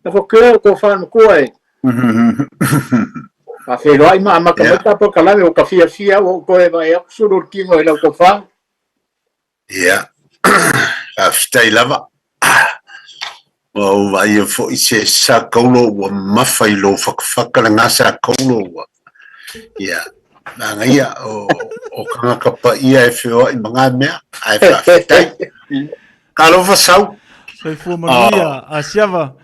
Na fo kea o ko whanukua e. A whenua ma amata mai ta polokalame o ka fiafia o koe vai aku sulu le tino i lau tofa. Ia, faafetai lava. Ua ou vaaia foi se sakaulo ua mafa i lou fakafaka le gasakaulo ua. Ia, manaia o tagata paia e feoai ma ngā mea, ae faafetai. Talofa Sau. Soifua manuia, Asiava.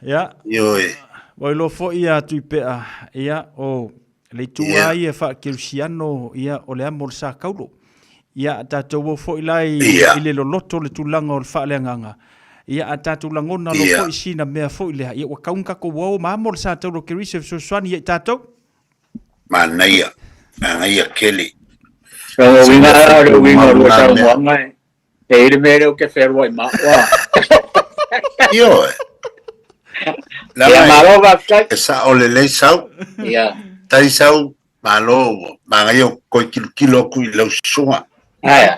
Ia. Ioe. Ua iloa foi ia Tuipea, ia, o le itu lava ia faa-kerisiano, ia, o le amo o le sa taulo. Ia, a tatou o foi la i, i le loloto o le tulaga o le faaleagaga, ia, a tatou lagona loa foi sina mea foi lea, ia, ua tau ona tatou o ma amo le sa taulo o Keriso e fesoasoani ia i tatou. Manaia, manaia tele. O le uiga, o le uiga o lua saunoaga e, e i le mea lea ou te fealuai ma au. Ioe. Ia, malo faafetai. E sao lelei Sau. Ia. Tai Sau, malo ua manaia o koe kilokilo atu i lau susuga. Aia.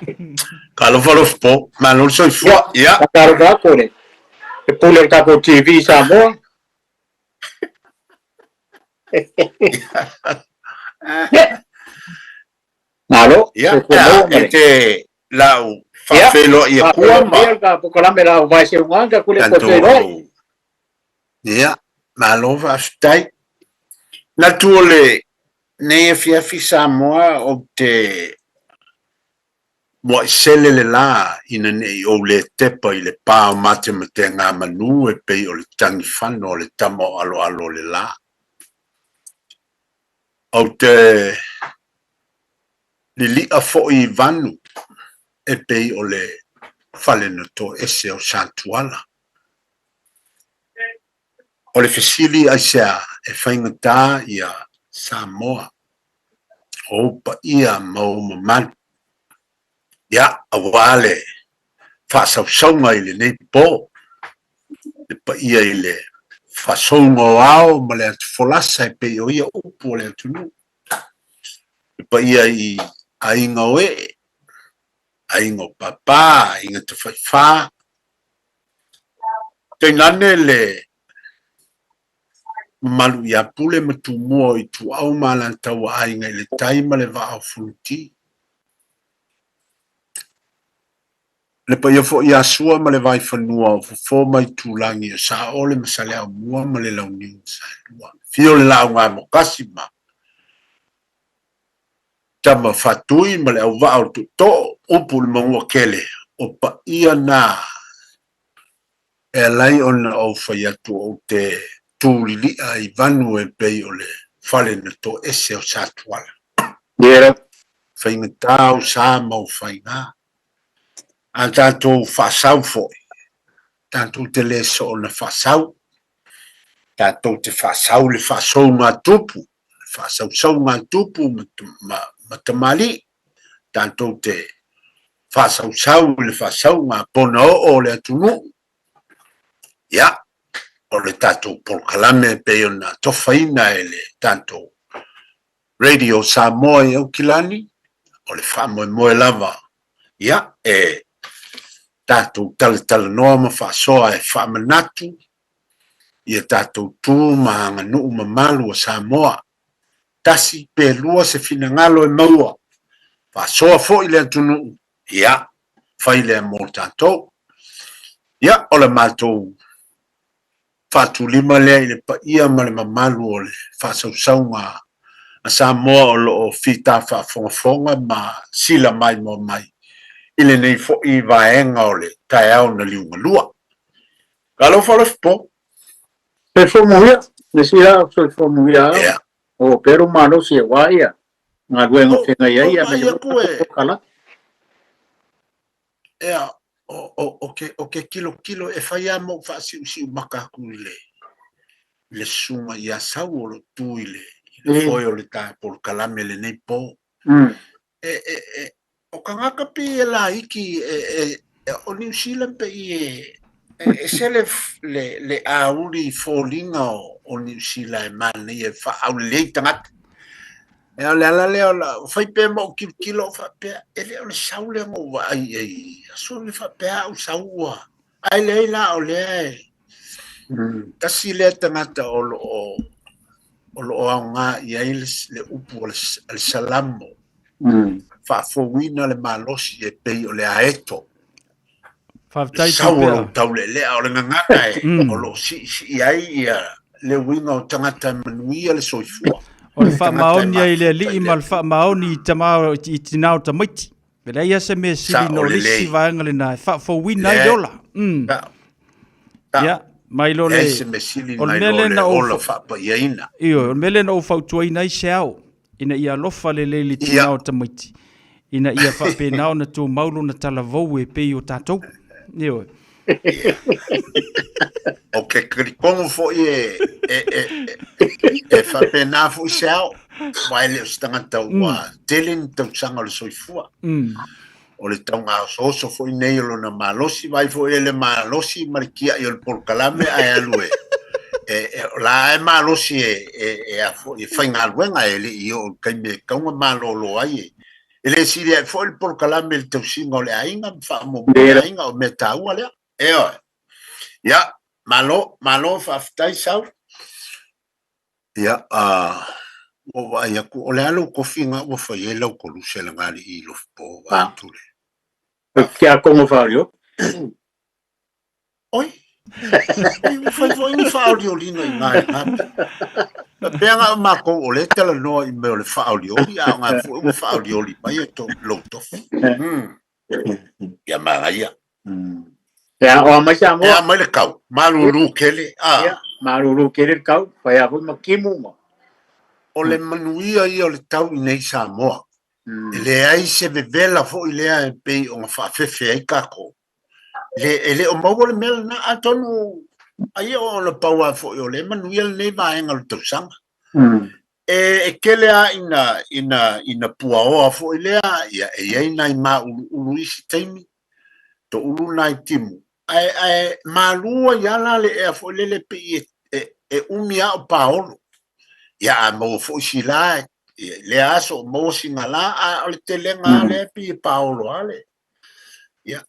Talofa alofa po, malo le soifua. Ia. Talofa atu le pule o le tatou TV i Samoa. Malo. Ia, e te lau faafeiloai atua ma. Ia, polokalame la o vai se unga ka kule ko feiloi. Ia, malo faafetai. Natu o le nei afiafi Samoa ou te Muai sele le lā ina ne i ou lē tepa i le pā o matemateagamanu e pei o le tagifano a le tama o aloalo o le lā. Ou te lili'a foi i vanu e pei o le fale na toese o Satuala. O le fesili aisea e faigata ia Samoa, o ou paia ma ou mamalu, ia, aua le faasausauga i lenei po, le paia i le faasouga o ao ma le atufolasa e pei o ia upu o le atunuu, le paia i aiga o ee, aiga o pāpā, aiga tafaifā, Tainane le mamalu ia Pule ma Tumua o Ituau ma Alataua Aiga i le Tai ma le Vaa o Fonoti. Le paia foi ia Sua ma le Vaifanua o Fofo ma Itulagi o Saole ma Saleaaumua ma le Launiu na Saelua. Afio le Laaugamokasi ma Tama Faatui ma le Auvaa o le Tootoo, upu i le Manuatele, o paia na e ala ai ona ou fai atu ou te tu lili'a i vanu e pei o le fale na toese o Satuala. Faigata ou sa ma ou faiga. A tatou faasau foi, tatou te le soona faasau, tatou te faasau le faasouga tupu, le faasausauga tupu ma tamalii, tatou te faasausau i le faasauga pona oo o le atunuu. Ia, o le tatou polokalame e pei ona tofaina e le tatou Radio Samoa i Aukilani, o le faamoemoe lava, ia, e tatou talatalanoa ma faasoa e faamanatu ia tatou tu ma aganuu mamalu o Samoa. Tasi pe lua se finagalo e maua, faasoa foi le atunuu, ia, fai lea mo tatou. Ia, o le matou faatulima lea i le paia ma le mamalu o le faasausauga a Samoa o lo o fita faafogafoga ma sila maimoa mai i lenei foi vaega o le taeao na liugalua. Talofa le po. Soifua manuia, le sila soifua manuia. Yeah. O pero malosi e wā ia. Galuega o feagai ai ia me le kala. Ea, o ke kilokilo e fai lava ma ou faasiusiu maka aku i le susuga ia Sau o lo o tu i le foe o le ta polokalame lenei po. O tagata pei e laiti o Niu Sila pei e ese le auli i foliga o Niu Sila e manaia e faaaulelei tagata. O le ala lea o lau fai pea ma ou tilotilo ou faapea, e le o le sau lea na ou vaai i ai i aso nei faapea au sau ua, ae leai la o lea e. Tasi lea tagata o lo o o lo o aoga i ai le upu o le Salamo, faafouina le malosi e pei o le aeto. Faafetai Sau o lou taulealea, o le gagana e o lo o siisii ai ia le uiga o tagata e manuia le soifua. O le faamaoni ai i le Alii ma le faamaoni i tama i tina o tamaiti. E leai lava se mea sili na o le isi vaega lena e faafouina ai le ola. Ia, mai lo le o le mea lea na ou faapaiaina. Ioe, o le mea lea na ou fautuaina ai se ao ina ia alofa lelei le tina o tamaiti ina ia faapena ona tumau lona talavou e pei o tatou. Ioe. O ke talitonu foi e, e, e, e, e faapena foi se ao, aua e le o se tagata ua tele ni tausaga o le soifua. O le taugaosooso foi nei o lona malosi, vaai foi e le malosi ma le tiai o le polokalame ae alu e, e, e o la e malosi e, e, e, a foi, e faigaluega e le i oo i le taimi e tatau ona malolo ai e, E le sili ae foi le polokalame i le tausiga o le aiga ma faamuamua le aiga, o mea taua lea. Ioe. Ia, malo, malo faafetai Sau. Ia, ua ou vaai atu, o le a lou kofi na ua fai ai lau koluse lagalii i Lofopo vaeatu le. Tiakono faaolioli. Oi, oi, ua fai foi ni faaolioliga i na i na mea. Pea na o makou o lea e talanoa i mea o le faaolioli, a o na foi ua faaolioli mai e to, lou tofi. Ia manaia. Ia, o a mai Samoa. E a mai le kau, malulu kele. Ah. Ia, malulu kele le kau, fai a foi ma timu ma. O le manuia ia o le tau i nei Samoa. E leai se vevela foi lea e pei ona faafefe ai takou. Le, e le o maua le mea lena, atonu ai o ona pau lava foi o lea e manuia lenei vaega o le tausaga. E, e tele lava ina, ina, ina puaoa foi lea, ia, e i ai nai māuluulu i isi taimi, toulu nai timu, ae, ae malu ai lava la le ea foi lele pei e, e, e umi lava o paolo. Ia, a maua foi si la, ia, i lea aso o maua sina la, a o le telega lava lea e pei e paolo lava le, Ia,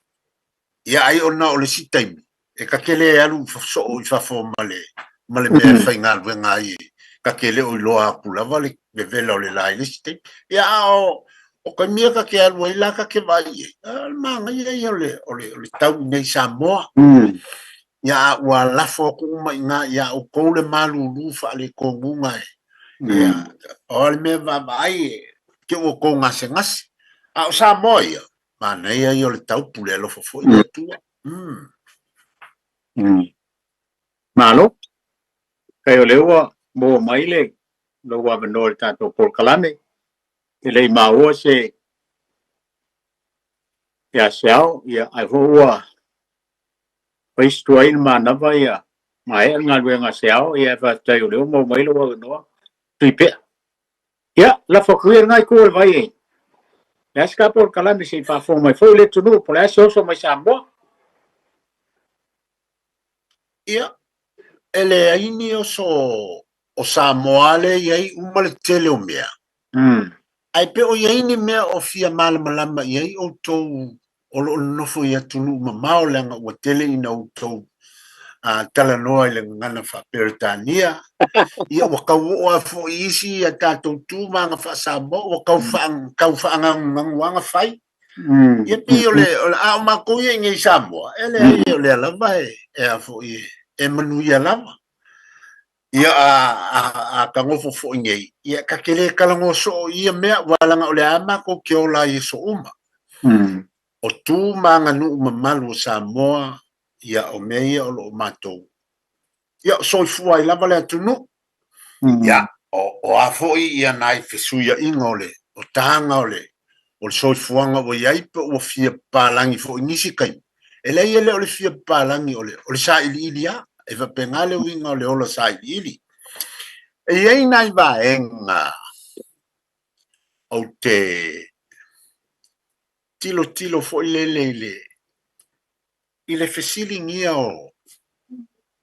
ia ai ona o le isi taimi, e ta te le alu soo i fafo ma le, ma le mea e faigaluega ai, ta te le o iloa atu lava le vevela o le la i le isi taimi. Ia, a o, o taimi ia ta te alu ai la ta te vaai i ai, a o le manaia ia o le, o le, o le tau i nei Samoa. Ia, a ua lafo atu uma i ina iā outou le malulu faaletonuga e, ia, o le mea vaavaai e, te ua outou gasegase. A o Samoa ia, manaia ia o le tau pule alofa foi le Atua. Malo. Kai o lea ua maua mai le lou avanoa i le tatou polokalame. E le i maua se ia se ao, ia ae foi ua fai si tuai na manava ia maea le galuega a se ao, ia e faafetai o lea ua maua mai lou avanoa. Tui pea. Ia, lafo atu ia lena itu o le vai e. Le a se ta polokalame se i faafofoga mai foi le atunuu po o le a se oso mai Samoa. Ia, e leai ni oso o Samoa lea e i ai uma le tele o mea. Ae pe o i ai ni mea o fia malamalama i ai outou o lo o nonofo i atunuu mamao leaga ua tele ina outou talanoa i le gagana faa-Peretania, ia ua tau oo lava foi i isi a tatou tu ma aga faa-Samoa ua tau tau faagagugagu lava fai. Ia pei o le, a o matou ia i nei i Samoa, e leai o lea lava e, e a foi e, e manuia lava. Ia a, a, a ta nofo foi nei, ia ta te le talanoa soo i ia mea, aua leaga o lea lava matou te ola ai i aso uma. O tu ma aganuu mamalu o Samoa, ia o mea ia o lo o matou, ia o soifua ai lava le atunuu. Ia, o, o a foi ia nai fesuiaiga o le, o taga o le, o le soifuaga ua i ai pe ua fia papalagi foi i nisi taimi, e leai e le o le fia papalagi o le, o le sailiili lava, e faapena le uiga o le ola sailiili. E i ai nai vaega ou te tilotilo foi lele i le, i le fesiligia o,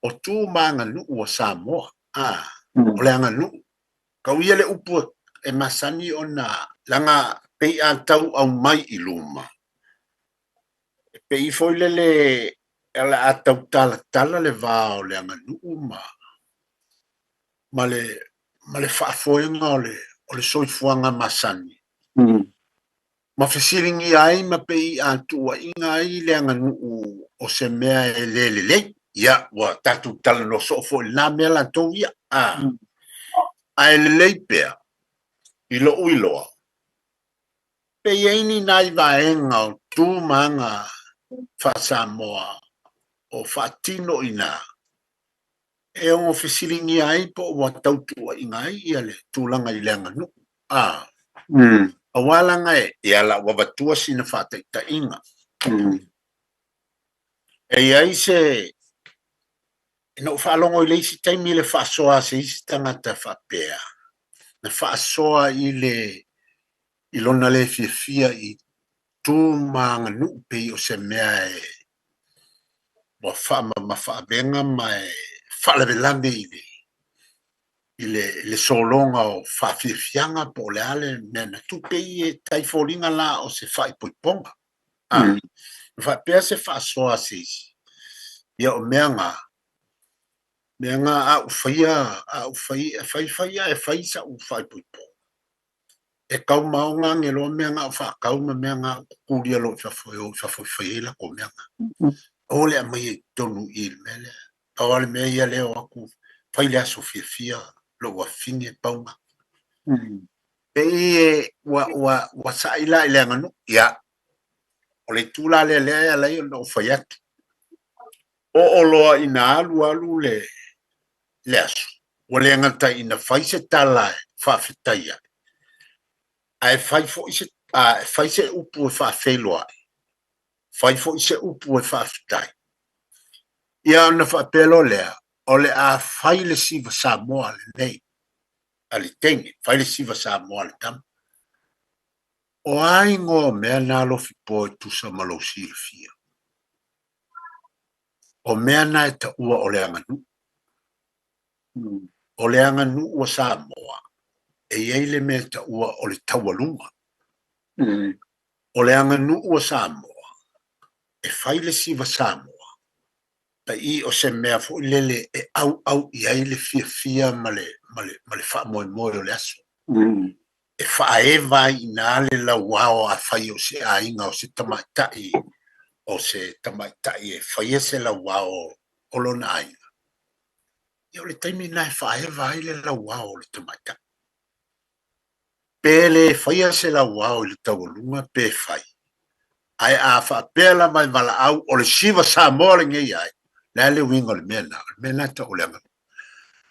o tu ma aganuu a Samoa, a, o le aganuu. Kau ia le upu e masani ona leaga pei a tau aumai i luma, e pei foi lele E le a tautalatala le va o le aganuu ma ma le ma le faafoega o le o le soifuaga masani. Ma fesiligia ai ma pei a tuuaiga ai le aganuu o se mea e le lelei. Ia, ua tatou talanoa soo foi i lena mea latou ia. A, ae lelei pea i lou iloa Pe i ai ni nai vaega o tu ma aga faa-Samoa o faatino i ina e ono fesiligia ai po o ua tau tuuaiga ai ia le tulaga i le aganuu. A, aua laga e, ia la ua avatua sina faataitaiga. E i ai se, ina ou faalogo i le isi taimi i le faasoa a se isi tagata faapea, na faasoa i le i lona le fiafia i tu ma aganuu pei o se mea e ua faamamafa avega ma e faalavelave i le i le, le sologa o faafiafiaga po o le a le mea na tu pei e tai foliga la o se faaipoipoga. A, na faapea se faasoa a se isi, ia o mea na, mea na a ou faia, a ou fai, fai fai a e fai sa'u faaipoipoga, e kaumaoga ane loa mea na o faatau ma mea na o kukulia loa i fafo e o i fafo e fai ai latou mea na. Aua le aumaia i totonu i i le mea lea. Pau lava le mea ia lea o atu fai le aso fiafia lou afafine pau na. Pei e ua, ua, ua sa'i la i le aganuu. Ia, o le itu la lea lea e ala ai ona ou fai atu. Oo loa ina alu alu le, le aso, ua le gata ina fai se tala e faafetai ai, ae fai foi se, a, fai se upu e faafeiloai, fai foi se upu e faafetai. Ia ona faapea loa lea, o le a fai le siva Samoa lenei a le teine, fai le siva Samoa a le tama. O a igoa o mea na alofi po e tusa ma lou silafia? O mea na e taua o le aganuu. O le aganuu a Samoa, e i ai le mea e taua o le taualuga. O le aganuu a Samoa, e fai le siva Samoa, pa'i o se mea foi lele e ʻauʻau i ai le fiafia ma le, ma le, ma le faamoemoe o le aso. E faaeva ai i ina le lauao afai o se aiga o se tamaitai, o se tamaitai e faia se lauao o lona aiga. Ia o le taimi lena e faaeva ai le lauao o le tamaitai. Pe le faia se lauao i le taualuga pe fai, ae a faapea lava e valaau o le siva Samoa lenei ai, le a le uiga o le mea lena? O le mea lena e tau o le aganuu.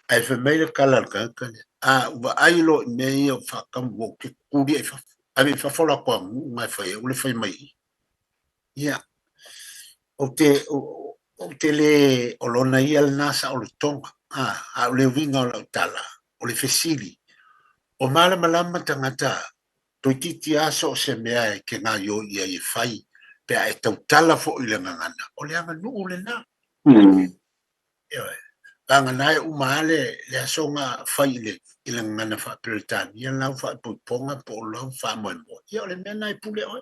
Ae fai mai le tala a le tagata lea, a ou vaai loa i mea ia o faatau, ua ou tulia i fafo, ave i fafo latou aganuu na e fai ai, ua le fai mai i i. Ia, ou te, ou te le, o lona ia lena saolotoga, a, a o le uiga o lau tala, o le fesili, o malamalama tagata toeitiiti lava so o se mea e te gaoioi i ai e fai, pe a e tautala foi i le gagana, o le aganuu lena. Ioe. Vagana e uma lava le, le aso na fai i le, i le gagana faa-Peretania lau faaipoipoga po o lau faamoemoe. Ia o le mea lena e pule oe,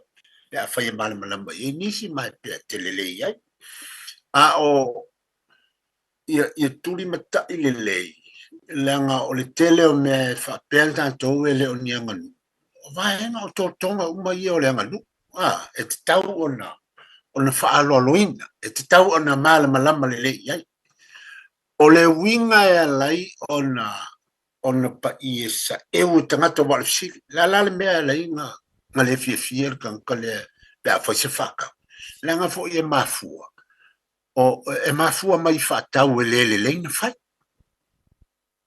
pe a fai e malamalama i ai nisi ma e pea te lelei ai. A o ia, ia tulimata'i lelei, leaga o le tele o mea e faapea tatou e le o ni aganuu, o vaega o totoga uma ia o le aganuu, a, e tatau ona, ona faaaloaloina, e tatau ona malamalama lelei i ai. O le uiga e ala ai ona, ona pa'i e saeu e tagata aua o le fesili, o le a la le mea e ala ai na, na le fiafia le tagata lea pe a fai se faatau? Leaga foi e mafua, o, e mafua mai i faatau e le lelei na fai.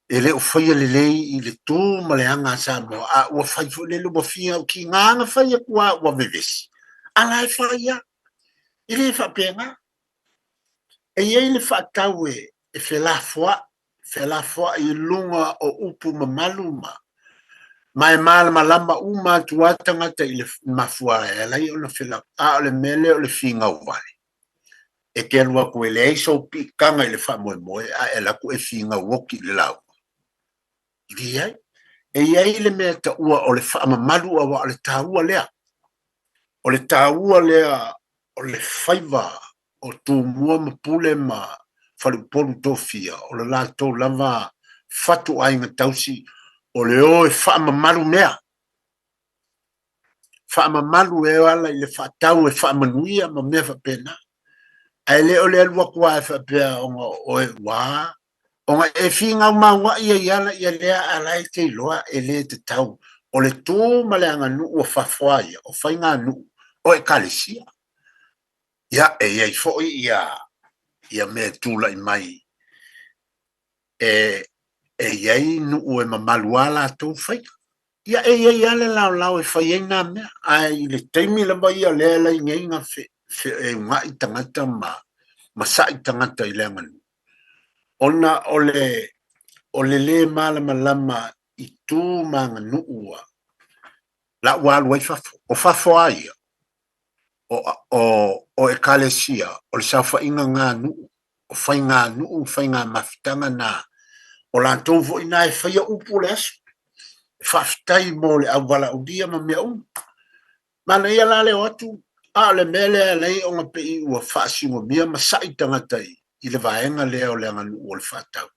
E le o faia lelei i le tu ma le aga a Samoa, a ua fai foi lele ua fia au kiga na fai atu a ua vevesi, a la e fai a. E le faapena. E i ai le faatau e, e felafoa'i, felafoa'i i luga o upu mamalu ma, ma e malamalama uma atu lava tagata i le mafuaaga e ala ai ona fela, a o le mea lea o le finau vale. E te alu atu e leai sou piitaga i le faamoemoe ae alu atu e finau oti i le lauga. E leai. E i ai le mea e taua o le faamamalu aua o le taua lea. O le taua lea o le faiva o Tumua ma Pule ma Faleupolu Tofia, o le latou lava fatuaiga tausi o le o e faamamalu mea. Faamamalu e ala i le faatau e faamanuia ma mea faapena. Ae le o le alu atu lava e faapea ona oe ua ona e finau mauai ai ala ia lea a la e te iloa e le tatau. O le tu ma le aganuu o fafo a ia, o faiganuu o ekalesia. Ia, e i ai foi ia ia mea e tulai mai e e i ai nuu e mamalu a latou faiga. Ia e i ai lava le laolao e fai ai nā mea, ae i le taimi lava ia lea e lai nei na fe, fe, e ugaʻi tagata ma, ma saʻi tagata i le aganuu, ona o le, o le lē malamalama i tu ma aganuu ua, la ua alu ai fafo. O fafo a ia, o, o, o ekalesia, o le saofaiga na a nuu, o faiganuu, faiga mafutaga na, o latou foi na e faia upu o le aso, e faafetai mo le auvalaaulia ma mea uma. Manaia la le o atu, a o le mea lea e ala ai ona pei ua faasigomia ma saʻi tagata i, i le vaega lea o le aganuu o le faatau,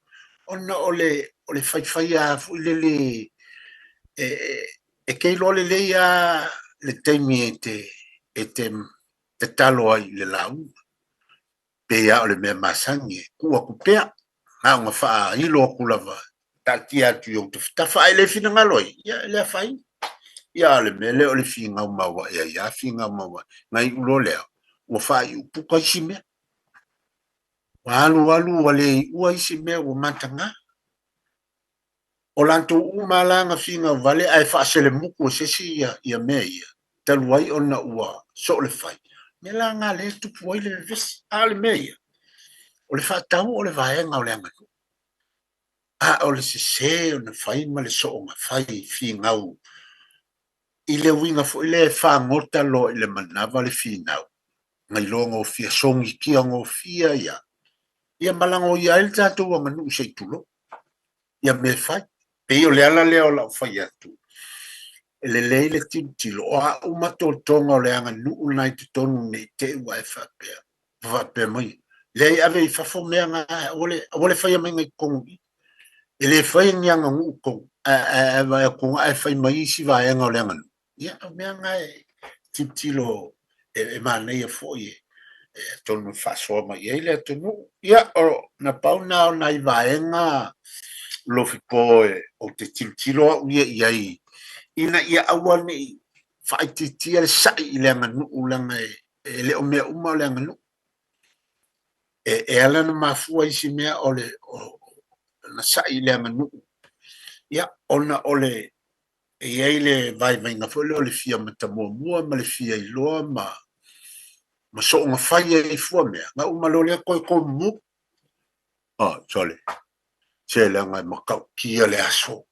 ona o le, o le faifaia foi lele e, e te iloa lelei lava le taimi e te, e te tatalo ai i le lauga. Pei lava o le mea masani e tuu atu pea, na ona faailo atu lava, taatia atu i ou tafatafa, ae le finagalo ai, ia e le afaina. Ia a o le mea lea o le finau mauae ai lava, finau mauae, na iu loa lea, ua faaiu puka isi mea. Ua alu alu ua le iua isi mea ua mataga. O latou uma lava la na finau vale ae faaselemutu e se isi ia, ia mea ia, talu ai ona ua soo le fai, mea la na lea e tupu ai le vevesi. A o le mea ia, o le faatau o le vaega o le aganuu, a o le sese ona fai ma le soonga fai finau i le uiga foi lea e fagota loa i le manava le finau, na iloa gofie, sogitia gofie ia, ia malagoia ai le tatou aganuu se i tulou. ia mea e fai. Pei o le ala lea o lau fai atu, e lelei le tilotilo, o a uma totoga o le aganuu lena i totonu ne i te i ua e faapea, ua faapea mai, leai ave i fafo mea na, aua le, aua le faia mai i totonu i i. E le faia ni aganuu tonu, ae, ae vaai atu ae fai mai isi vaega o le aganuu. Ia, o mea na e tilotilo e manaia foi e atonu e faasoa mai i ai le atunuu. Ia, o, na pau na o nai vaega Lofipo e ou te tilotilo au ia i ai ina ia aua ne i faaitiitia le saʻi i le aganuu leaga e le o mea uma o le aganuu. E, e ala ona mafua isi mea o le o, na saʻi i le aganuu. Ia, ona o le E i ai le vaivaiga foi lea o le fia matamuamua ma le fia iloa ma ma soonga fai ai fua mea, na uma loa lea toe tomumu. Ah, sole, se leaga e matautia le aso,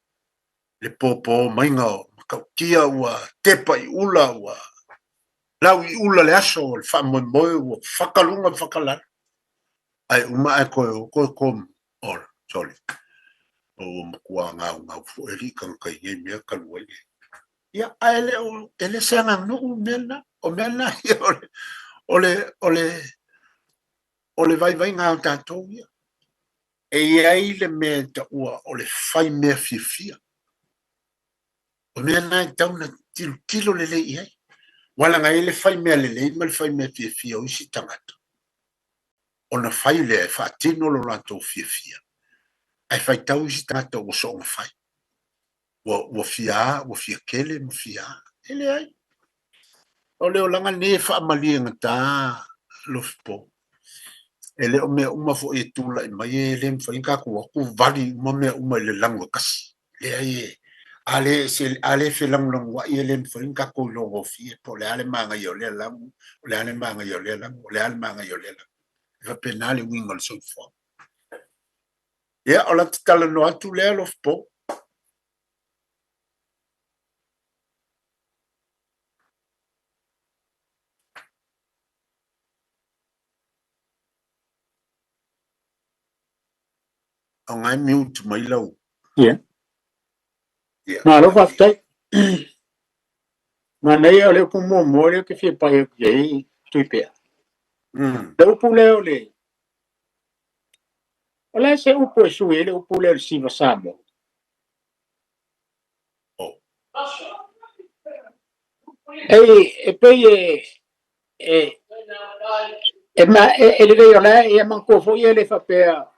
le pōpō maiga o matautia ua tepa i ula, ua lau i ula le aso o le faamoemoe ua faka luga faka lalo. Ae uma ae toe o toe tomumu. Ol, sole, ua matua gaugau foi alii tagata i nei mea talu ai le. Ia, ae le o, e le se aganuu mea na, o mea na ia o le, o le, o le, o le vaivaiga o tatou ia. E i ai le mea e taua o le fai mea fiafia. O mea na e tatau ona tilotilo lelei i ai. Ua leaga e i ai le fai mea lelei ma le fai mea fiafia o isi tagata. Ona fai lea e faatino lo latou fiafia, ae faitau isi tagata ua soonga fai, ua, ua fia a, ua fia kele ma fia a. E leai. O le olaga lenei e faamaliegata Lofipo. E le o mea uma foi e tulai mai e le mafai ona tatou o atu vali uma mea uma i le lagu e kasi. Leai e, a le, se, a le felagolagoai e le mafai ona tatou iloa gofie po o le a le manaia o lea lagu, o le a le manaia o lea lagu, o le a le manaia o lea lagu. E faapena le uiga o le soifuaga. Ia, o lata talanoa atu lea Lofipo. O ngai mute mai lau. Ia. Ia. Malo faafetai. Manaia o le upu muamua lea ou te fia pai atu i ai Tuipea. Le upu lea o le O le a se upu e sui ai le upu lea o le Siva Samoa? Ei, e pei e e e ma e, e lelei o la e manatua foi e le faapea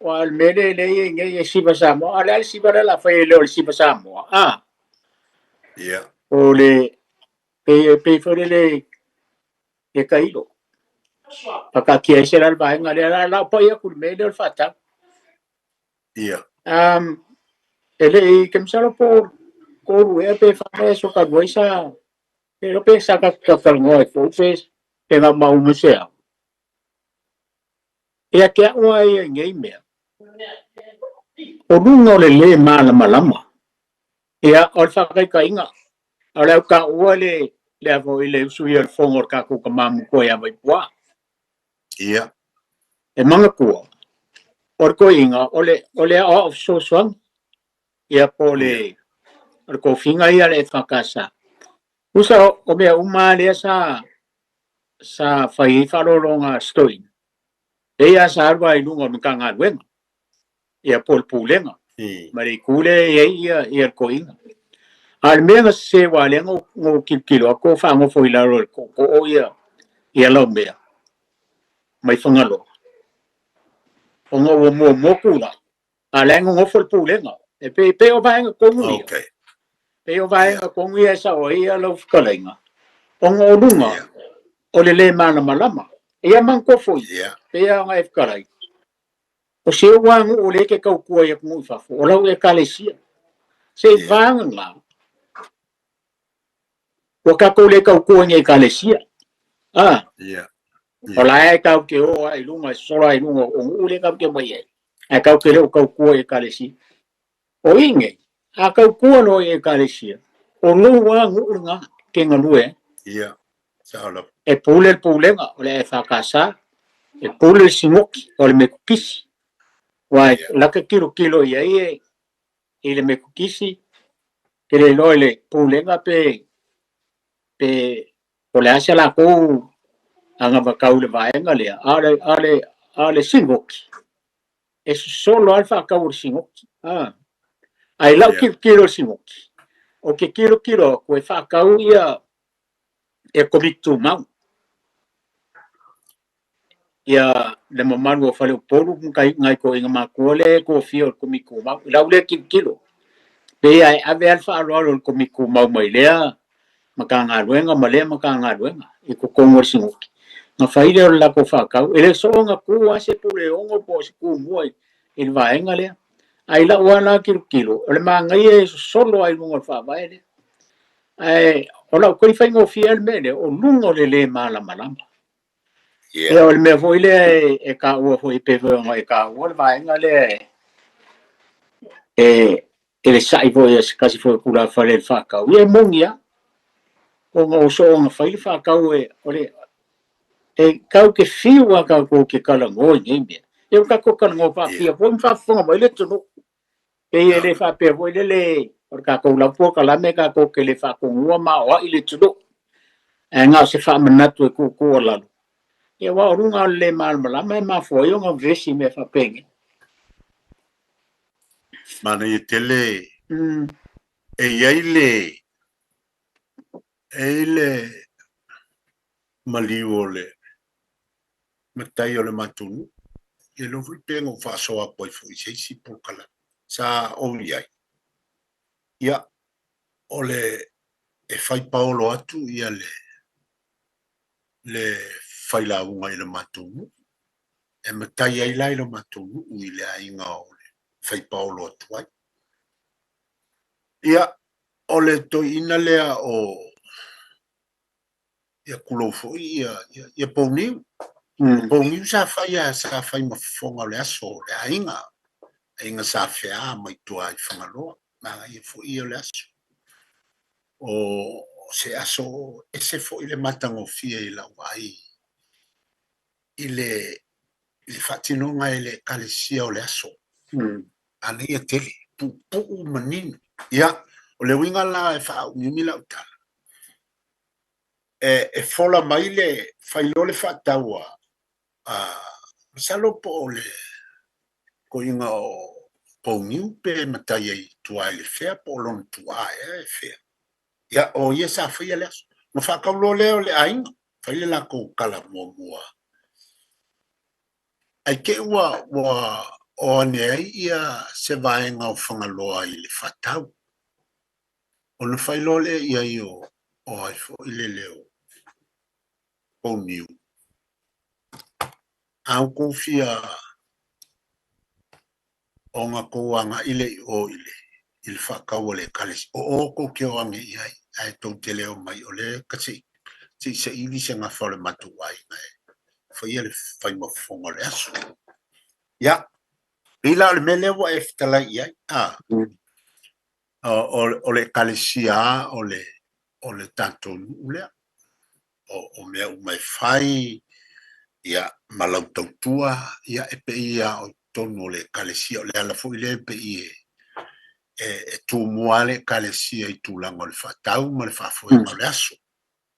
aua o le mea lea lea e i ai nei e Siva Samoa, a o le a le siva lea o le a fai e le o le Siva Samoa, a? O le pei e pei foi lele e tailo. Faataatia ese la le vaega lea, la la pai atu le mea lea o le faatau. E le i, ke masalo po tolu ea pe fa ea so talu ai sa, ke iloa pe sa tatou talatalanoa ai foi pe pe na o maua mai se ao. Ia te a'u lava ia i nei mea, o luga o le lē malamalama. Ia, o le faataitaiga, o le au taua le le a foi le usu ia o le fono o le tatou tama matua ia Vaipuā. E manatua, o le toeaina, o le, o le aoao fesoasoani, ia po o le, o le tofiga ia a le EFKS. Tusa o mea uma lava lea sa, sa fai ai faaaloaloga a si toeaina, lea sa alu lava i luga o le Matagaluega, ia po o le Pulega, ma le itu lea e i ai ia, ia le toeaina. A o le mea na sese aua lea na ou tilotilo atu o faanofo i lalo e le tootoo ia, ia Laumea mai Fagaloa, ona ua muamua tulai, a o la e nonofo le Pulega. E pei, pei o vaega tonu ia. Pei o vaega tonu ia e sao ai ia lau fetalaiga, ona o luga o le lē malamalama. Ia manatua foi, pei lava ona e fetalai, o si ou lava nuu lea e te tautua i atunuu i fafo, o lau Ekalesia. Se i vagana, ua tatou le tautua i ni Ekalesia. A, o la e tatou te o lava i luga, e sola i luga o nuu lea tatou te omai ai, ae tatou te le o tautua i Ekalesia. O i nei, a tautua loa i Ekalesia, o lou lava nuu lena e te galue ai. E pule le pulega o le EFKS, e pule le Sinoti o le Metotisi. Aua la te tilotilo i ai e i le Metotisi, ke le iloa i le pulega pe pe o le a se latou anavatau i le vaega lea, a o le, a o le, a o le Sinoti, e sosolo lava le faatau o le Sinoti. A, a i lau tilotilo i le Sinoti, ou te tilotilo atu e faatau ia e Komiti Tumau. Ia le mamalu o Faleupolu ma nai toeaiina matua lea e tofia o le Komiti Tumau. I lau lea tilotilo, pei lava e ave lava le faaaloalo i le Komiti Tumau mai lea Matagaluega ma lea Matagaluega i totonu o le Sinoti, ona fai lea o le latou faatau. E le soona tu lava se Puleono po o se Tumua i le vaega lea. Ae i lau lava la tilotilo, o le manaia e sosolo lava i luga o le Faavae lea. Ae o lau toi faigofie le mea lea, o luga o le lē malamalama. Ia, o le mea foi lea e taua foi pei foi ona e taua le vaega lea e e le sa'i foi a se tasi foi o tulafale i le faatau. Ia e moni lava, ona o soona fai le faatau e o le e tatou te fiu lava tatou te talanoa i nei mea. Ia ua tatou talanoa faapia foi ma faafofoga mai le atunuu. Pei e le faapea foi lele o le tatou lava polokalame tatou te le faatonua ma aoai le atunuu. Ae na o se faamanatu e tuutuualalo. Ia aua o luga o le le malamalama e mafua ai ona vevesi i mea faapenei. Manaia tele e i ai le e i ai le maliu o le matai o le matou nuu. E iloa foi pe na ou faasoa atu ai foi i se isi polokalame sa ou i ai. Ia, o le e fai paolo atu ia le le failauga i le matou nuu. E matai ai la i le matou nuu i le aiga o le fai paolo atu ai. Ia, o le toeaina lea o ia tulou foi ia, ia, ia Pouniu. Pouniu sa fai a, sa fai ma fofoga o le aso o le aiga, aiga sa feā mai tua i Fagaloa, manaia foi ia o le aso. O se aso ese foi le matagofie i lau vaai i le, i le faatinoga e le Ekalesia o le aso. Manaia tele, puupuu manino. Ia, o le uiga la e faaumiumi lau tala, e fola mai le fai loa le faatau a masalo po o le koiga o Pouniu pe matai ai i tua i le fea po o lona tuaa ea e fea. Ia, o ia sa faia le aso. Ona faatau loa lea o le aiga, fai le latou tala muamua. Ae te i ua o ane ai ia se vaega o Fagaloa i le faatau. Ona fai loa lea i ai o ai foi lele o Pouniu. A outou fia ona tou agai lea i o i le i le faatau a le Ekalesia, o o tou te o ane i ai, ae tou te le omai, o lea ka se i saili se gafa o le matou aiga e faia le faimafofoga o le aso. Ia, pei la o le mea lea ua e fetalai i ai, a, o le Ekalesia lava o le o le tatou nuu lea. O mea uma e fai, ia, ma lau tautua, ia, e pei lava o totonu o le Ekalesia. O le ala foi lea e pei e tumua lava le Ekalesia i tulaga o le faatau ma le faafoega o le aso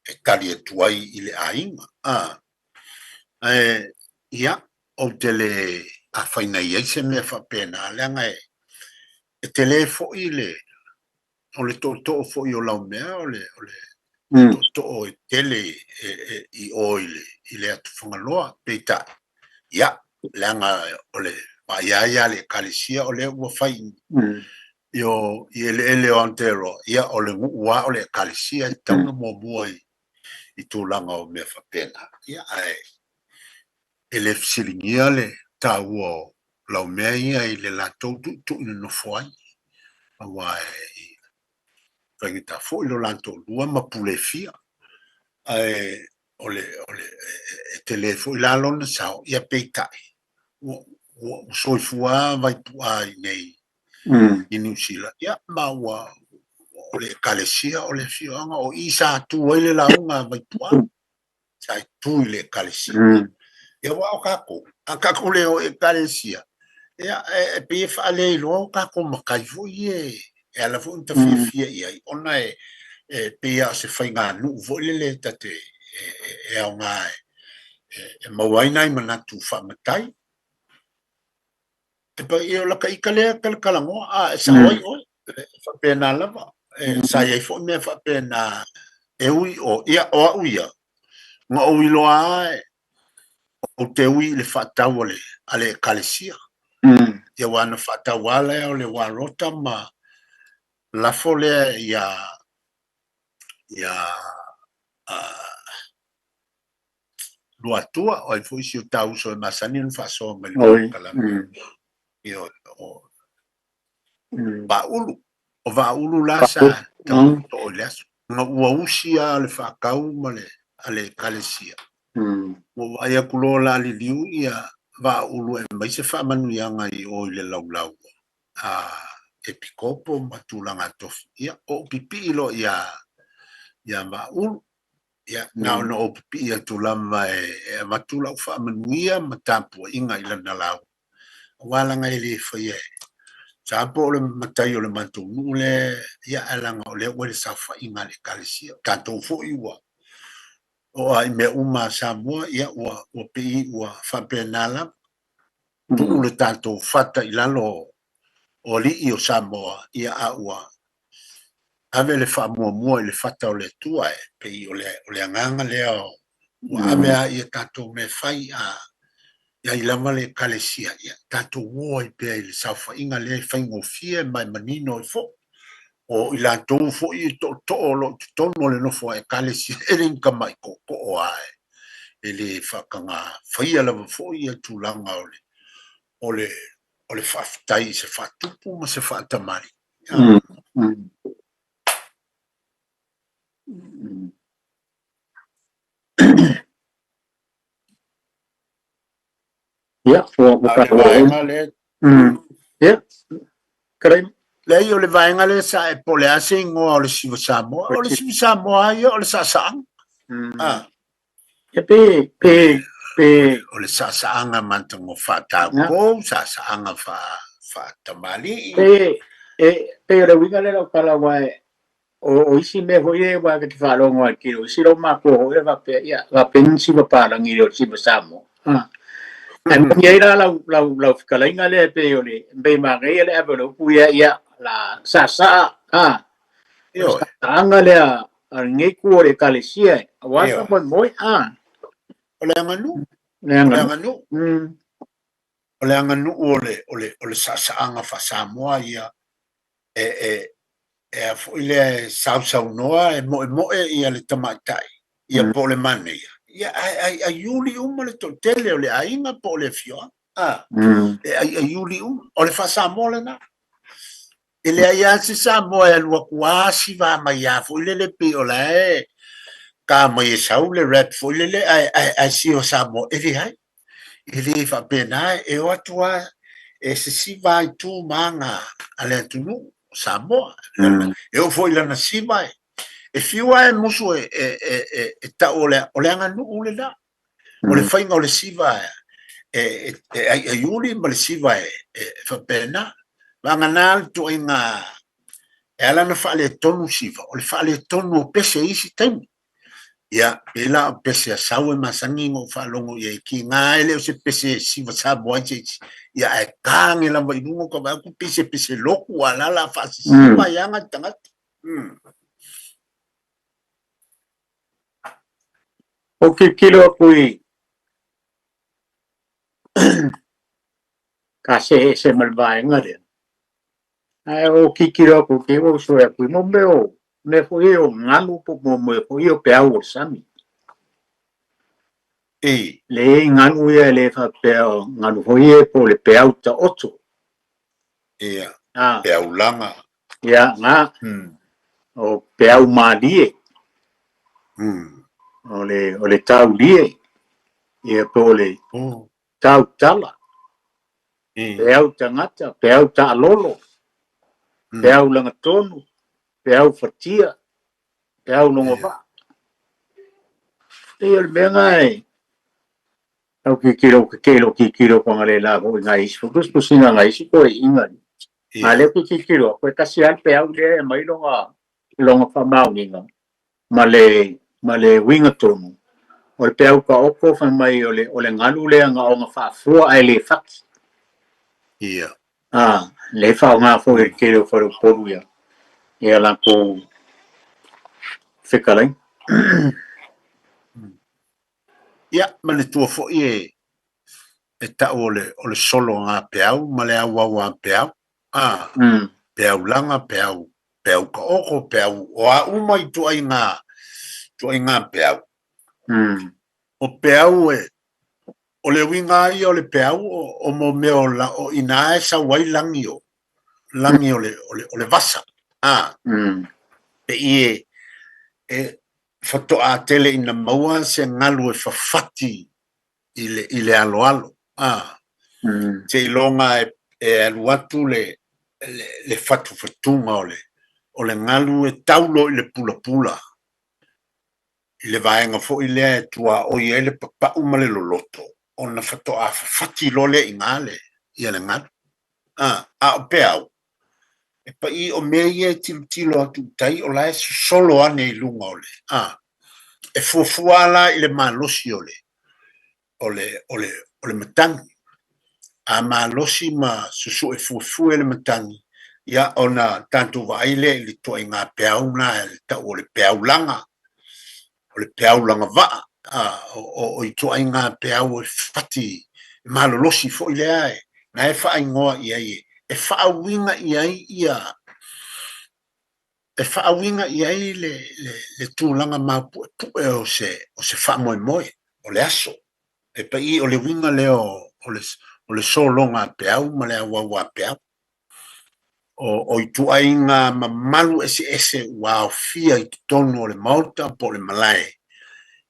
e tali atu ai i le aiga. A, ae, ia, ou te le afai na i ai se mea faapena, leaga e tele foi le, o le tootoo foi o Laumea, o le, o le tootoo e tele i o i le atu Fagaloa. Peitai, ia, leaga o le vaaia ai a le Ekalesia o lea ua fai i o i eleele o Aotearoa, ia, o le nuu lava o le Ekalesia e tatau ona muamua i tulaga o mea faapena. Ia, ae e le fesiligia le taua o Laumea ia i le latou tuitui nonofo ai, aua e faigata foi lo latou lua ma pule fia, ae o le, o le, e tele foi la lona sao, ia peitai, ua, ua soifua Vaipu'a i nei i Niu Sila, ia, ma ua, o le Ekalesia o le afioaga, o i sa tu ai le lauga a Vaipu'a. Sa i tu i le Ekalesia. Ia aua o tatou, a tatou le o i Ekalesia, ia e pei e faaleiloa o tatou matai foi ia e ala foi ona ta fiafia i ai, ona e pei lava o se faiganuu foi lele ta te e aoga e maua ai nai manatu faamatai. E pai o lata ita lea talatalanoa, a e sao ai oe, e faapena lava. E, sa i ai foi mea faapena e ui o, ia, o au ia, na ou iloa lava e, ou te ui i le faatau a le, a le Ekalesia. Ia aua na faatau lava lea o le Warota ma lafo lea ia, ia, Luatua, o ai foi si o ta uso e masani ona faasoa mai le polokalame. Ia, o Vaaulu. O Vaaulu la sa tau i le aso. Na ua usi lava le faatau ma le, a le Ekalesia. Ua vaai atu loa la liliu ia Vaaulu e aumai se faamanuiaga i o i le laulau a Epikopo ma tulaga tofi. Ia, ou pipii loa ia Vaaulu. Ia, na ona ou pipii atu lava e avatu lau faamanuia ma tapuaiga i lana lauga, aua leaga e le faia e sa po o le matai o le matou nuu lea, ia, ae leaga o lea ua i le saofaiga a le Ekalesia. O tatou foi ua oo lava i mea uma a Samoa, ia, ua pei ua faapena lava. Tuu le tatou fata i lalo o alii o Samoa, ia, a ua ave le faamuamua i le fata o le Atua, e pei o le, o le agaga lea ua ave a ia tatou mea fai a i ai lava le Ekalesia, ia tatou o ai pea i le saofaiga lea e faigofie ma e manino ai foi. O i latou foi e tootoo o lo o i totonu o le nofo a Ekalesia, e le ni tamai tootoo lava e le faataga faia lava foi ia tulaga o le, o le, o le faafetai i se faatupu ma se faatamalii. Ia, ua A o le vaega lea. Ia, Karaima. Leai, o le vaega lea sa e po o le a se igoa o le Siva Samoa. O le Siva Samoa lava ia o le saasaaga. Ia pe, pe, pe. O le saasaaga matago faataupou, saasaaga faatamalii. Pe, e, pei o le uiga lea o lau tala aua e, O isi mea foi ia aua ta te faalogo lava i le tele o isi lou matua foi ia faapea, ia, faapea ni siva palagi le o le siva Samoa. Ae moni ai la lau, lau, lau fetalaiga lea e pei o le pei manaia le ave o le upu ia, ia, la saasaa, a, o le saasaaga lea a lenei itu o le Ekalesia aua le faamoemoe, a. O le aganuu. O le aganuu. O le aganuu o le, o le, o le saasaaga faa-Samoa ia e, e, e a foi lea e sausaunoa, e moemoe ia le tamaitai, ia po o le manaia, ia ae aiaiuli uma le toatele o le aiga po o le afioaga. A, e aiaiuli uma. O le faa-Samoa lena. E leai lava se Samoa e alu atu a siva mai a foi lele pei o la e ka mai e sau le rap foi lele ae, ae, ae siva Samoa. E leai. E le faapena, e o atu lava e sesiva i tu ma aga a le atunuu o Samoa. E oo foi i lana siva, e fiu lava e musu e tau o le aganuu lena. O le faiga o le siva e aiaiuli ma le siva e faapena. Vagana le ituaiga e ala ona faaletonu siva, o le faaletonu o pese i isi taimi. Ia, pei la o pese a Sau e masani ona ou faalogo i ai, kiga e le o se pese e siva Samoa ai se isi, ia ae kage lava i luga o ka vaai atu pei se pese lotu a la la faasisiva ai aga le tagata. Ou tilotilo atu i ka see ese ma le vaega lea, Ae ou tilotilo atu te i ua uso atu i mo mea o mea foi ia o galu po o mea foi ia o peau o le sami. Le i ai galu ia e le faapea o galu foi ia po o le peau taoto. Ia, peau laga. Ia, na. O peau malie. O le taulie. Ia po o le tautala. Peau tagata, peau taalolo, peau lagatonu, peau fatia, peau logovaa. Pei o le mea lena e tau tilotilo, ou te tele o tilotilo atu analeila foi i nai isi tusitusiga a nai isi toeaiina. A o lea ou te tilotilo atu, e tasi lava le peau lea e aumai lona faamaoniga ma le ma le uiga tonu, o le peau taoto fai mai o le o le galu lea na ona faafua ae le fati. Ia. A, lea e faaaoga foi e le tele o faleupolu ia ia latou fetalaiga. Ia, manatua foi e e tau o le o le sologa peau ma le auau peau. A, peau laga, peau peau taoto, peau, o a uma ituaiga, ituaiga peau. O peau e, o le uiga lava ia o le peau, o, o mo mea o, la, o i ina e sau ai lagi o, lagi o le, o le, o le vasa. A, e i e, e faatoa tele ina maua se galu e fafati i le, i le aloalo. A, seiloga e, e alu atu le, le, le fatufatuga o le, o le galu e tau loa i le pulapula, i le vaega foi lea e tuaoi ai le papau ma le loloto, ona faatoa fafati loa lea i ina le, ia le galu. A, a o peau, e paʻi o mea ia e tilotilo atu i tai o la e sosolo ane i luga o le, a, e fuafua la i le malosi o le, o le, o le, o le matagi. A malosi ma susue fuefue le matagi, ia ona tatou vaai lea i le ituaiga peau na e tau o le peau laga, o le peau lagavaa, a, o, o, o ituaiga peau e fati, e malolosi foi lea e, na e faaigoa i ai, e faauiga i ai ia, e faauiga i ai le, le, le tulaga maupuepue o se, o se faamoemoe, o le aso. E paʻi o le uiga lea o, o le, o le sologa a peau ma le auau a peau. O, o ituaiga mamalu eseese ua aofia i totonu o le maota po o le malae,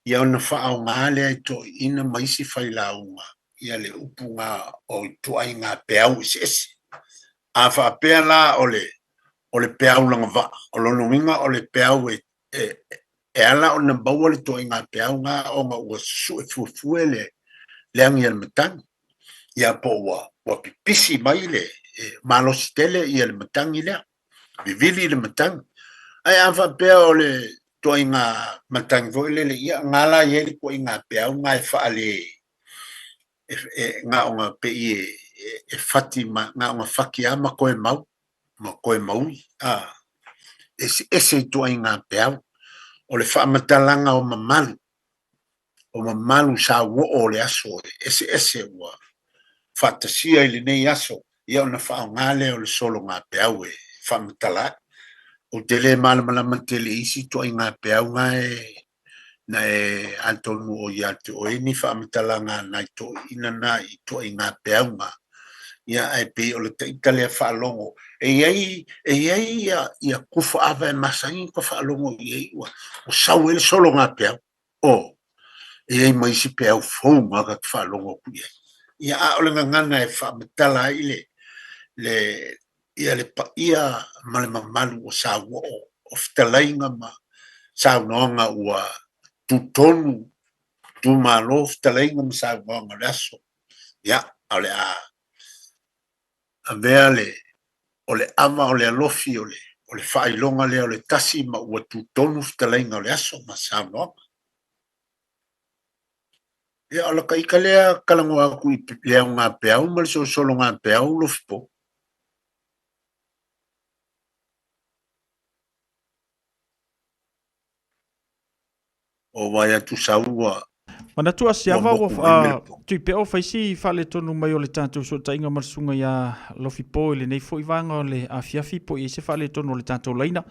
ia ona faaaoga lea e toeaiina ma isi failauga ia le upuga o ituaiga peau eseese. A faapea la o le, o le peau lagavaa, o lona uiga o le peau e, e, e ala ona maua le ituaiga peau na ona ua susue fuefue le, le agi a le matagi. Ia po ua, ua pipisi mai le, e, malosi tele ia le matagi lea, vivili le matagi. Ae a faapea o le ituaiga matagi foi lele, ia na la e i ai le ituaiga peau na e faale, na ona pei e fati ma, na ona fati lava ma toe mau, ma toe maui, a. Eseese ituaiga peau. O le faamatalaga o mamalu, o mamalu sauoo o le aso e eseese ua faatasia i lenei aso, ia ona faaaoga lea o le sologa peau e faamatala ai. Ou te le malamalama tele i isi ituaiga peau na e na e atonu o ia te oe ni faamatalaga a nai toeaiina na i ituaiga peau na. Ia ae pei o le taita lea faalogo e i ai e i ai ia ia kufa ava e masani ona faalogo i ai ua sau ai le sologa peau. O, e i ai ma isi peau fou ma ta te faalogo atu i ai. Ia, a o le gagana e faamatala ai le, le, ia le paia ma le mamalu o sauoo, o fetalaiga ma saunoaga ua tutonu, tumalo fetalaiga ma saunoaga o le aso. Ia, a o le a avea le, o le ava o le alofi o le, o le faailoga lea o le tasi ma ua tutonu fetalaiga o le aso ma saunoaga. Ia, o laka ita lea talanoa atu i le aoga peau ma le solosologa peau Lofipo. O vaai atu sau ua Manatu Asiava ua moku mai mele po. Tuipe'o faisi faaletonu mai o le tatou sootaiga ma le susuga ia Lofipo i lenei foi vaega o le afiafi po i ai se faaletonu o le tatou laina.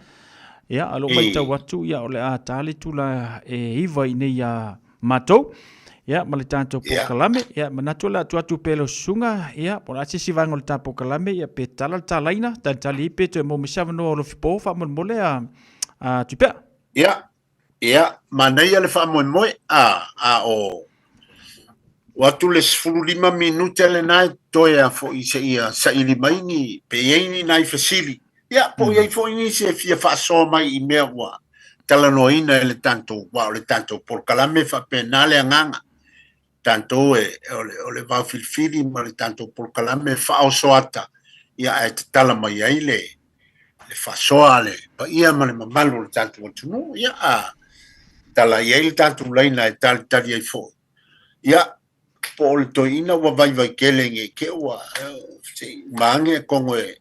Ia, a o loo matau atu ia o le a ta le tula e 9 i nei ia matou. Ia, ma le tatou polokalame. Ia, manatu o le a tuu atu pea i lau susuga, ia, po o le a se isi vaega o le ta polokalame, ia, pe tala le ta laina, talitali ai pe toe maua mai se avanoa o Lofipo faamolemole a Tuipe'a. Ia, Ia, manaia le faamoemoe, a, a o, o atu le 15 minute lena e toe a foi seia saili mai ni, pe i ai ni nai fesili. Ia, po o i ai foi nisi e fia faasoa mai i mea ua talanoaina e le tatou, aua o le tatou polokalame e faapena le agaga. Tatou e, o le, o le vaofilifili ma le tatou polokalame e faaoso ata, ia ae tatala mai ai le, le faasoa a le paia ma le mamalu o le tatou atunuu, ia a tala i ai le tatou laina e talitali ai foi. Ia, po o le toeaina ua vaivai tele nei te ua se i uma ane atonu e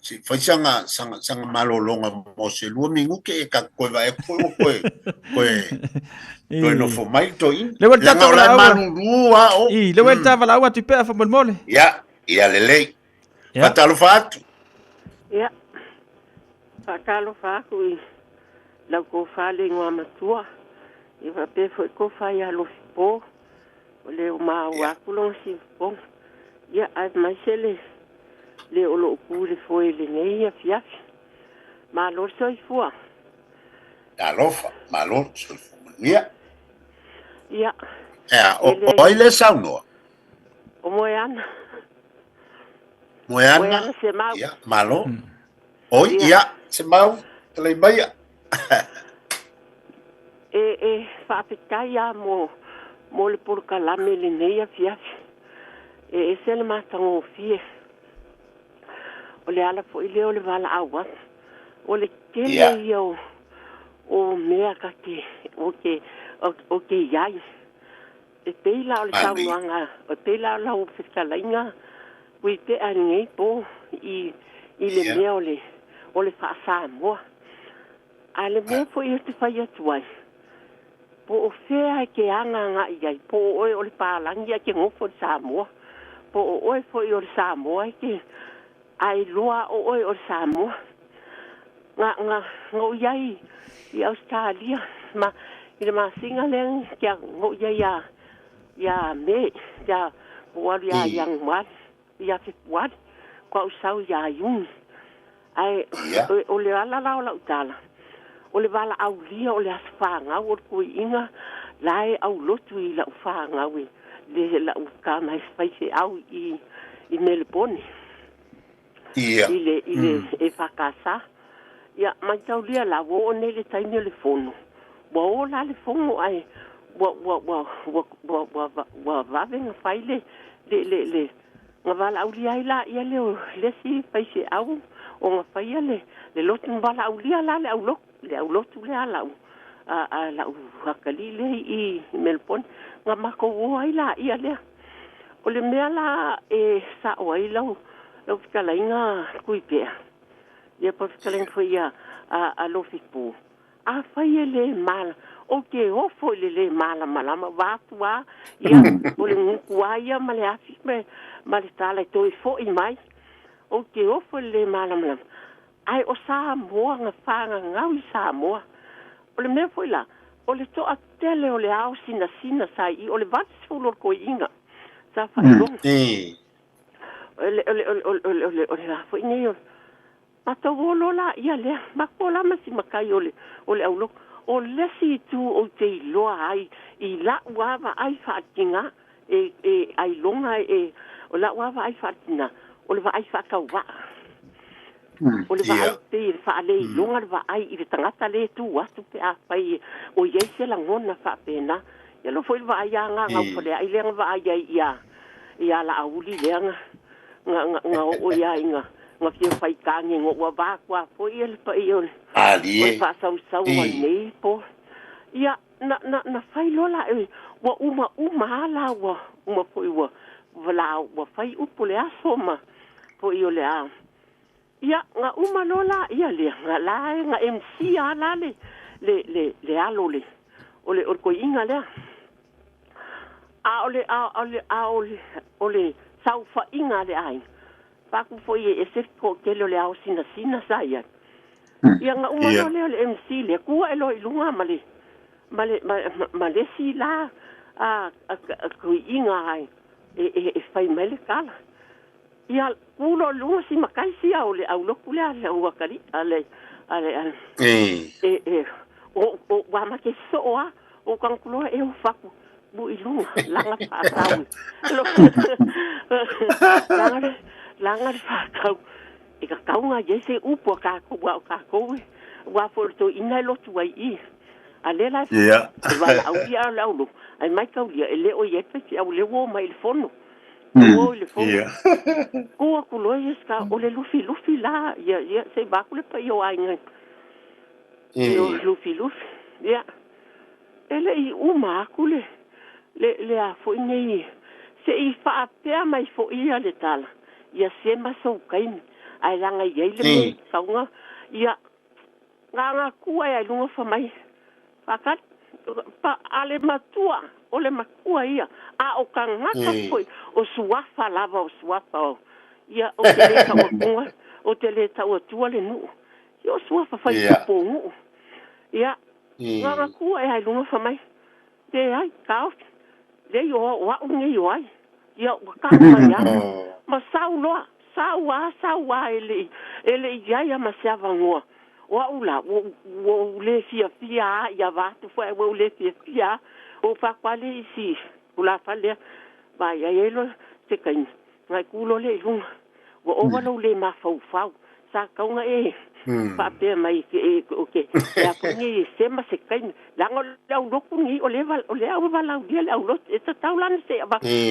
se i fai saga, saga, saga malologa mo se 2 minute e tatou toe vaai atu foi ua toe, toe, toe nofo mai le toeaina. Le ua le Leaga o la e malulu lava o. I, le ua le ta valaau atu i pea faamolemole. Ia, ia lelei. Ia. Faatalofa atu. Ia, faatalofa atu i lau tofa le Igoamatua, ia faapea foi tofa ia Lofipo, o le ua maua atu lona siufofoga. Ia, aemaise le le o lo o tu i le foe i lenei afiafi. Malo le soifua. Talofa, malo le soifua manuia. Ia. Ea, o ai le saunoa? O Moeana. Moeana, Moeana Semau. Ia, malo. Oi, ia, Semau, talai maia. E, e faafetai lava mo, mo le polokalame i lenei afiafi. E ese le matagofie. O le ala foi lea o le valaau atu. O le tele ia o, o mea ta te, o te, o te i ai. E pei la o le saunoaga, e pei la o lau fetalaiga Tuipe'a i lenei po i, i le mea o le, o le faa-Samoa. A le mea foi ou te fai atu ai, po o fea e te aga agai i ai, po o oe o le palagi ae te nofo i le Samoa, po o oe foi o le Samoa e te, a iloa o oe o le Samoa. Na, na, na ou i ai i Ausetalia ma, i le masina lea na ou i ai ia, ia Me, ia, ua ou alu ia Ianuari, ia Fepuari, kua ou sau ia Iuni. Ae o le ala la o lau tala, o le valaaulia o le aso fanau o le toeaina la e aulotu i lau fanau e le lau tama e faifeau i i Melepone. I le i le EFKS. Ia maitaulia la ua oo nei le taimi o le fono. Ua oo la le fono ae ua ua ua ua ua ua ua vave na fai le le le le na valaaulia ai laia lea o le isi faifeau O ga faia le le lotu na valaaulia la le aulotu le aulotu lea a la'u a a la'u akalii lea i i Melbourne na matou o ai laia lea. O le mea la e sa'o ai lau lau fetalaiga Tuipea ia po o le fetalaiga foi a a a Lofipu, afai e lē mala ou te ofo i le lē malamalama vaeatu a ia o le gutu a ia ma le afi ma ma le tala e toe fo'i mai. Ou te ofo i le lē malamalama Ae o Samoa na fagagau i Samoa. O le mea foi la, o le toatele o le ao sinasina sa i i, o le 80 o le toeaiina sa faailoga. O le, o le, o le, o le, o le, o le, o le a foi nei o matou o loa laia lea, matou la ma si matai o le, o le aulotu. O le isi itu ou te iloa ai i la'u lava vaai faatina, e, e ailoga e, o la'u lava vaai faatina, o le vaai faatauvaa. O le vaai pei e faaleiloga le vaai i le tagata lea e tu atu pe afai o i ai se lagona faapena. Ia alofa foi le vaai a Gagaufaleai lea na vaai ai ia ia Laauli lea na na na na oo ia ina na fia fai tane no ua va atu a foi le paia o le o le faasausau o lenei po. Ia na na na fai loa la ua uma uma a la ua uma foi ua ua ua fai upu le aso ma foi o le a Ia, na uma loa laia lea, na la e na MC a la le, le, le, le alo le, o le, o le toeaina lea. A o le, a, o le, a o le, o le saofaiga a le aiga, faatu foi e ese le toatele o le ao sinasina sa i ai. Ia, na uma loa lea o le MC lea, tu ae loa i luga ma le, ma le, ma, ma, ma le isi la, a, a, a toeaina e, e, e fai mai le tala. Ia, ku loa i luga si matai sia o le aulotu lea a le auakalii, a le, a le, a le, e, e, o, o, ua mate soo a, o tagoto loa e ofa atu, bu i luga, laga faatau, laga le, laga le faatau, e tatau ona i ai se upu a tatou a o tatou e, aua foi o le toeaina e lotu ai i i. A lea la e valaaulia a o le aulotu, ae maitaulia e le o i ai le faifeau, lea ua omai i le fono. Ua i le fono. Tu atu loa ia ska o le lufilufi la ia ia se i vaeatu le paia o aiga i o lufilufi. Ia e le i uma atu le le le a foi nei se i faapea mai foi ia le tala ia sema sou taimi ae leaga i ai le mea i tauga ia Gagaku ai ai luga fa mai faatali pa a le matua o le matua ia a o tagata foi o suafa lava o suafa o ia o te le tau atunga o te le tau atua le nuu ia o suafa fai tupu o nuu ia Gagaku ai ai luga fa mai leai taofi lei o o a'u nei o ai ia ua tau mai a ma sau loa sau a sau a e le i e le i i ai a ma se avanoa o a'u la ua ua ou le fiafia a ia vaeatu foi ae ua ou le fiafia a ou fai atu a lea i si tulafale lea vaai ai ai loa se taimi ona e tu loa lea i luga Ua ova lou le mafaufau. Sa tatau ona e faapea mai e o ke e a foi nei e sema se taimi. Leaga o le aulotu lenei o lea o lea ua valaaulia le aulotu. E tatau la ona se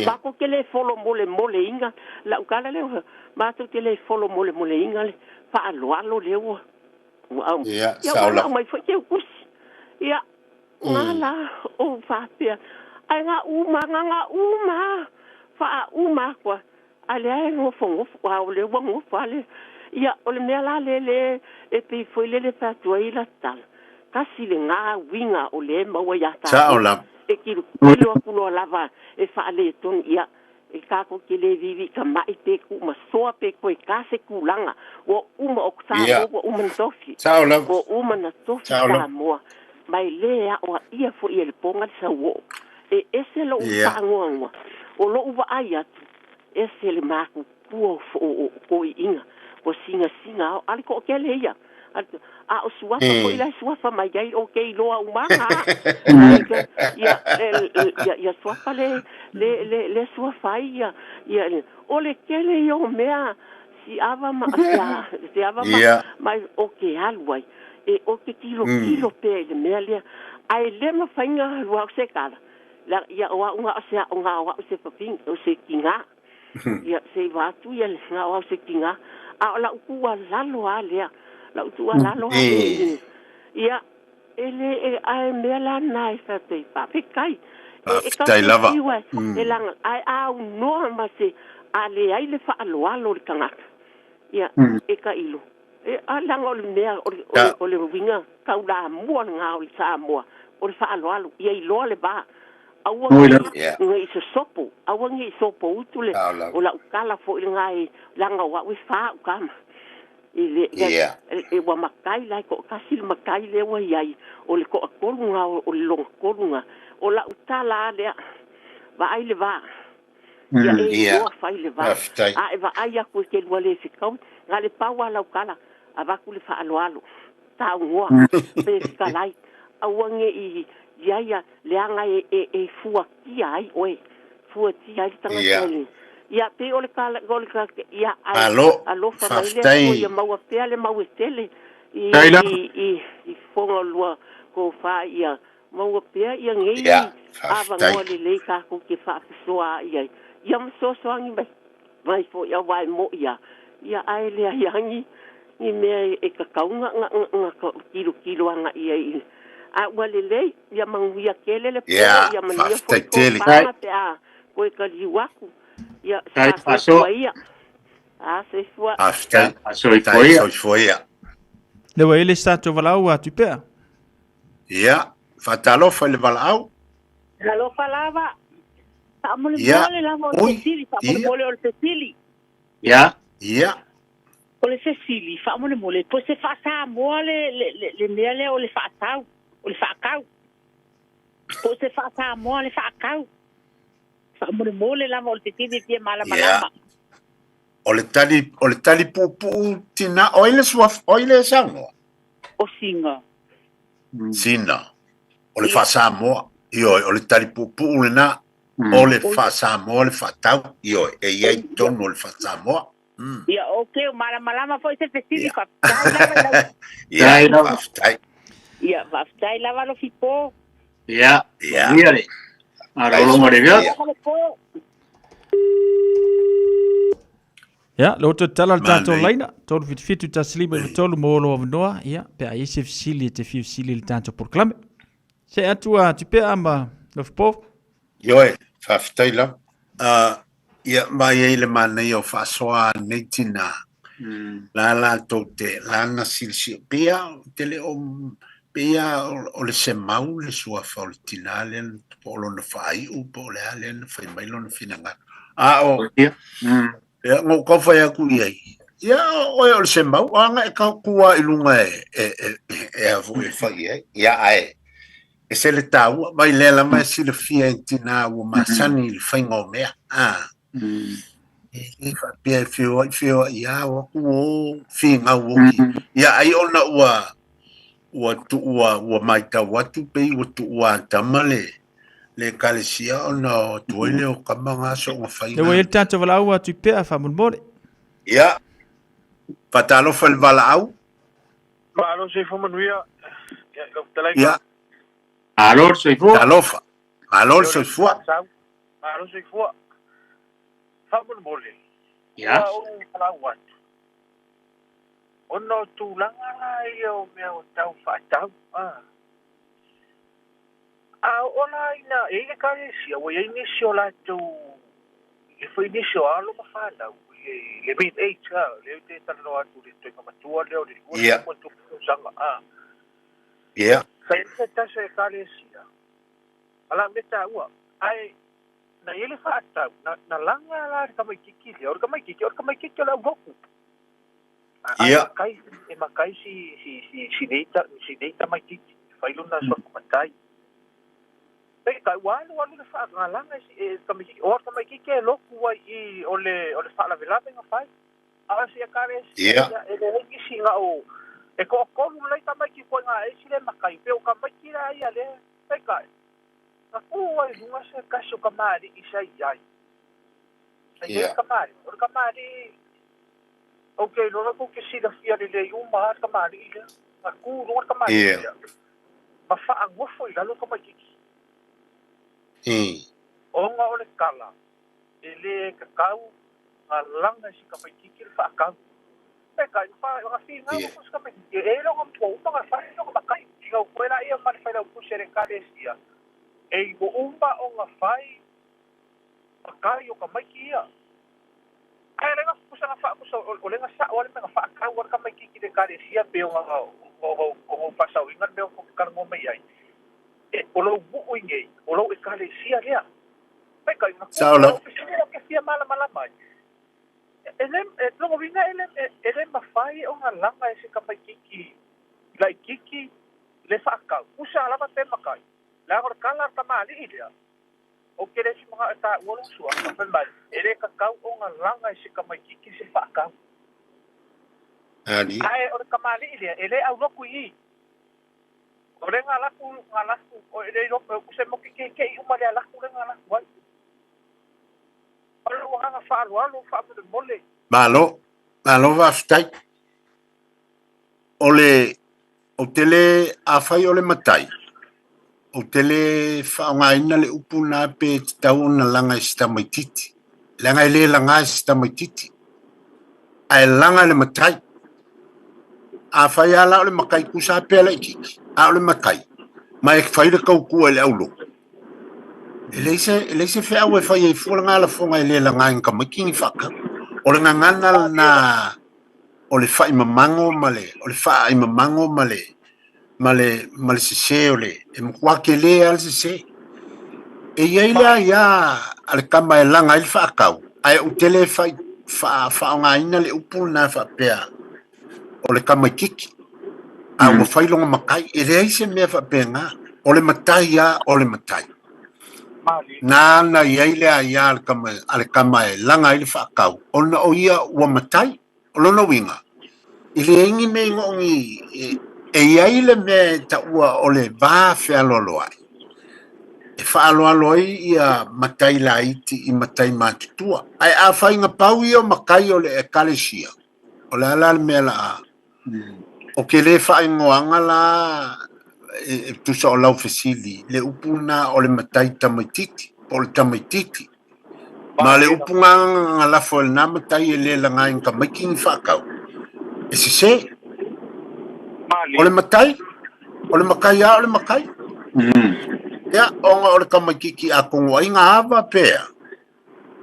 matou te le folomolemoleina lau tala lea, matou te le folomolemoleina le faaaloalo lea ua ua aumai. Ia ua aumai foi teu tusi. Ia, nga la ou faapea, ae ga uma, ga ga uma, faauma atu a. A lea e nofonofo, a o lea ua nofo a le, ia, o le mea la lea le e pei foi lele fai atu ai la tala, tasi lena uiga o lea e maua ia tatou, e tilotilo atu loa lava e faaletonu, ia, e tatou te le viiviitamai pe tuumasoa pe toe ta se tulaga, ua uma, o Samoa ua uma na tofi, ua uma na tofi Samoa, ma e le aoaia foi e le poga le sauoo. E ese lou faanoanoa, o lou vaai atu, ese le matutua o toeaiina, ua sinasina ao, a le toatele ia, a o suafa foi la e suafa mai ai, ou te iloa uma lava, ia, ia, ia suafa le, le, le, le suafa ai ia, ia, o le tele ia o mea, si ava ma, si ava ma, ma o ke alu ai, e ou te tilotilo pea i le mea lea, ae le mafai ona alu au se tala, la, ia o au na o se aoga o au se fafine, o se tina. Ia, se i vaeatu ia le na o au se tina. A o lau tuualalo lava lea, lau tuualalo lava lea i, ia, e le, e, ae mea la na e fai atu ai, faafetai. E, e tatou Faafetai te lava. fiu e, e laga, ae a aunoa ma se, a leai le faaaloalo o le tagata, ia, e tailo. E, a leaga o le mea, o le, o le, o le uiga taulamua lena o le Samoa, o le faaaloalo, ia iloa le va. Aua ne i, ne i sosopo, aua ne i sopoutu le, o lau tala foi lena e, leaga o au e fa au tama. E le, e, ua matai la e toatasi le matai lea ua i ai, o le toatolu lena, o le lona tolu lena. O lau tala lava lea, vaai le va. Ia e iloa fai le va. A e vaai atu e te lua le fetaui, na le pau lava lau tala, avatu le faaaloalo, saunoa, pe fetalai, aua ne i i ai a leaga e, e, e fuatia ai oe, fuatia ai le tagata i le, ia pei o le tala, o le tala, ia ae Malo, alofa mai le Atua faafetai. ia maua pea le mau e tele i, i, i, i fofoga o lua tofa ia Maua pea ia nei Ia, faafetai. avanoa lelei tatou te faafisoaai ai, ia ma fesoasoani mai mai foi aua e mo'i a ia ae leai a ni ni mea e tatau na na na tilotilo aga'i ai i a ua lelei ia manuia tele le po Ia, ia manuia faafetai foi tele. tofaga pe a toe taliu atu ia Tai sa faasoa. soifua ia a soifua. Faafetai. Soifua Tai ia. soifua ia. Lea ua i ai le isi tatou valaau a Tupea. Ia, faatalofa i le valaau. Talofa lava. Ia, Faamolemole lava o le oi, fesili, ia, faamolemole o le fesili. Ia. ia, O le fesili, faamolemole, po se faa-Samoa le, le, le, le mea lea o le faatau, o le faakau. Po se faa-Samoa le faakau. Faamolemole lava o le fesili e fia ia. malamalama. O le tali, o le tali puupuu tina, o ai le suafa, o ai le saunoa? O Sina. Sina. O le Ia. faa-Samoa. Ioe, o le tali puupuu lena. O le Oi. faa-Samoa le faatau. Ioe, e i ai Ia. totonu o le faa-Samoa. Ia, okay, o malamalama foi se fesili, Ia. faafetai lava i lau Ia, Tai lava. faafetai. Ia, faafetai lava Alofipo. Ia. Ia. Manuia le. Malologa o le vea. Ia. Alofa le po. Ia, le oto tala le tatou Manaia. laina, 377 15 93 mo lou avanoa, ia, pe a i ai se fesili e te fia fesili i le tatou polokalame. Se atu a Tupea ma Lofipo. Ioe, faafetai lava. Ah, ia, ma i ai le manaia o faasoa a lenei tinā. La latou te, la na silasila, pei lava, ou te le o, pei lava o le Semau le suafa o le tinā lea, po o lona faaiu, po o le a lea na fai mai lona finagalo. A o, Ia. ia, na ou tau fai atu i ai, ia, oe o le Semau, a na e tau tu lava i luga e, e, e, e, a foi e fai i ai. Ia, ae, ese le taua, mai lea lava e silafia e tinā ua masani i le faiga o mea. A, e le faapea e feoai feoai lava, o atu o finau oki. Ia, ai ona ua, ua tuua, ua matau atu pei ua tuua tama le, le ekalesia ona o atu ai lea o tama na soona fai Lea ua i ai na. le tatou valaau a Tupea faamolemole. Ia, faatalofa i le valaau. Malo soifua manuia. Ia, lau fetalaiga. Ia, Malo le soifua. talofa. Malo le Leo le soifua. faasau. Malo soifua. Faamolemole. Ia. Ua ou valaau atu. Ona o tulaga la ia o mea o tau faatau. Ah. A oo la ina e i ai le ekalesia, ua i ai nisi o latou, e fai nisi o alo ma fanau i le, le mid age, ah, lea ou te talanoa atu i le toega matua lea o le 20 tausaga, ah. Ia. Sa i ai se tasi o ekalesia, a la mea taua, ae na i ai le faatau, na, na laga la le tamaitiiti lea, o le tamaitiiti, o le tamaitiiti o le aulotu. Ae matai, e matai si, si, si, si nei, ta, si nei tamaitiiti, fai lona soto matai. Peitai, ua alu alu le faagalaga e si, e tamaitiiti, o le tamaitiiti e lotu ai i, o le, o le faalavelave na fai. A o si ekalesia, ia, e leai nisi na o, e toatolu lelei tamaiti koe na e isi le matai, pe o tamaiti la ia lea. Peitai, na tu ai i luga se tasi o kamali'i sa i ai. Sa i ai le kamali'i, o le kamali'i, ou te iloa tou te silafia lelei uma lava le kamali'i lea. Na tu i luga le kamali'i lea, ma faanofo i lalo le tamaitiiti. Ona o le tala, e le tatau na laga e si tamaitiiti le faatau. Maikaʻi, na finau aku se tamaititi, e le o ua uma na fai lona matai. Finau koe laia ma le failautusi a le Ekalesia, e ua uma ona fai matai o tamaiti ia. Ae le na tusa na faakusa, o le na sao lava le mea na faatau ai le tamaititi i le Ekalesia pei ona ou faasaoina le mea ou te talanoa mai ai. E, o lou nuu i nei, o lou Ekalesia lea. Maikaʻi, na Sao tupu lava. lau fesili lea ou te fia malamalama ai. E le, e, lona uiga e le, e le mafai ona laga e se tamaititi laititi le faatau, usa lava pe matai, leaga o le tala a le tamalii lea, ou te le fia manao e taua lou suafa, fai mai, e le tatau ona laga e se tamaititi se faatau. Ali. Ae o le tamalii lea, e le aulotu i i. O le na laku, na laku, o e le iloa, usa e moki keke'i uma le alaku le na laku ai. Ma lou agaga faaaloalo faamolemole. Malo, malo faafetai. O le, ou te le, afai o le matai, ou te le faaaogaina le upu lena pe tatau ona laga e se tamaitiiti, leaga e le laga e se tamaitiiti, ae laga e le matai. Afai lava la o le matai tusa lava pe laitiiti, a o le matai, ma e fai le tautua i le aulotu, E leai se, e leai se feau e fai ai fua lena lafoga e le laga e ni tamaiti ni faatau. O le gagana lena o le faimamago ma le, o le faaimamago ma le, ma le, ma le sese o le, e matua tele lava le sese. E i ai le aia a le tama e laga ai le faatau, ae ou te le fai, faa, faaaogaina le upu lena faapea o le tamaitiiti, a ua fai lona matai. E leai se mea faapena. O le matai lava o le matai. Na na i ai le aia a le tama, a le tama e laga ai le faatau, ona o ia ua matai. O lona uiga, e leai ni mea i gooni, e i ai le mea e taua o le va fealoaloai, e faaaloalo ai ia matai laiti i matai matutua. Ae afai na pau ia o matai o le Ekalesia, O le a la le mea la a? O ke le faaigoaga la e tusa o lau fesili, le upu lena o le matai tamaititi, po o le tamaititi. Ma le upu na lafo e lena matai e le laga i ni tamaiti ni faatau, e sese. O le matai, o le matai lava o le matai. Ia, ona o le tamaititi atonu ai na ava pe a,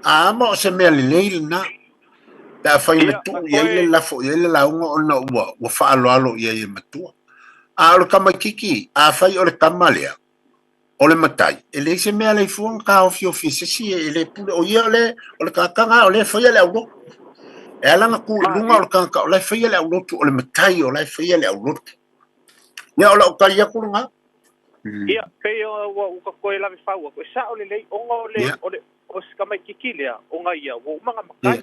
A ma o se mea lelei lena, pe afai na tuu i ai le lafo i ai le lauga ona ua, ua faaaloalo i ai e matua. A o le tamaititi, afai o le tama lea, o le matai, e leai se mea leai fua na taofiofi e se isi e le pule, o ia o le, o le tagata lena o lea e faia le aulotu. E ala ona tu i luga o le tagata o la e faia le aulotu, o le matai o la e faia le aulotu. Ia, o lau tali atu lena. Ia, pei ua ua toe lawe fau aku, e sao lelei, ona o le, o le, o se tamaititi lea, ona ia, ua uma ona matai.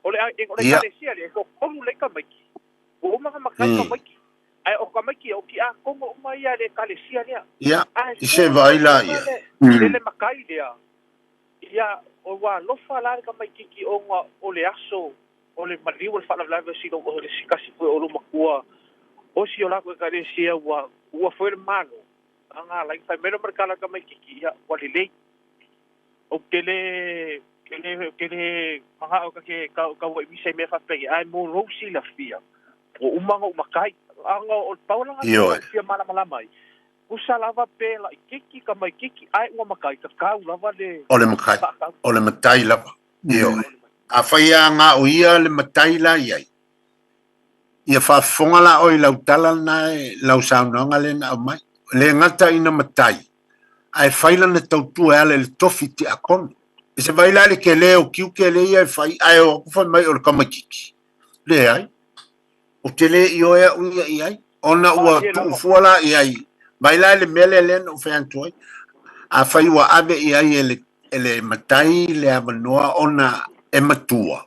O le, o le ekalesia lea, e toatolu lelei tamaiti, ua uma ona matai tamaiti. Ae o tamaiti ia, o tiakono uma ia i le ekalesia lea. Ia, Ae i se fua vaai la ona ia. le, le, le matai lea, ia, ua alofa la le tamaititi ona o le aso o le maliu o le faalavelave o si o le si tasi foi o lou matua o si o latou ekalesia ua ua foi le Malo a nga lai fai mai loa ma le tala tamaititi ia ua lelei ou te le te le te le manao ta te tau tauaimisa i mea faapea ae mo lou silafia ua uma ona ou matai ana o le pau lena mea Ioe. ou fia malamalama ai tusa lava pe laititi tamaititi ae ua matai tatau lava le O le matai, faatau. o le matai lava. Ioe. Afai lava na o ia le matai la i ai, ia faafofoga la oe i lau tala lena e, lau saunoaga lea na aumai. E le gata ina matai, ae fai lana tautua e ala i le tofi tiakono. E se vai la le tele o tiute lea ia e fai, ae o atu fai mai o le tamaititi. Leai. Ou te le ioe au ia i ai, ona ua tuu fua la i ai, vai la i le mea lea lea na ou fai atu ai. Afai ua ave i ai e le, e le matai le avanoa ona e matua,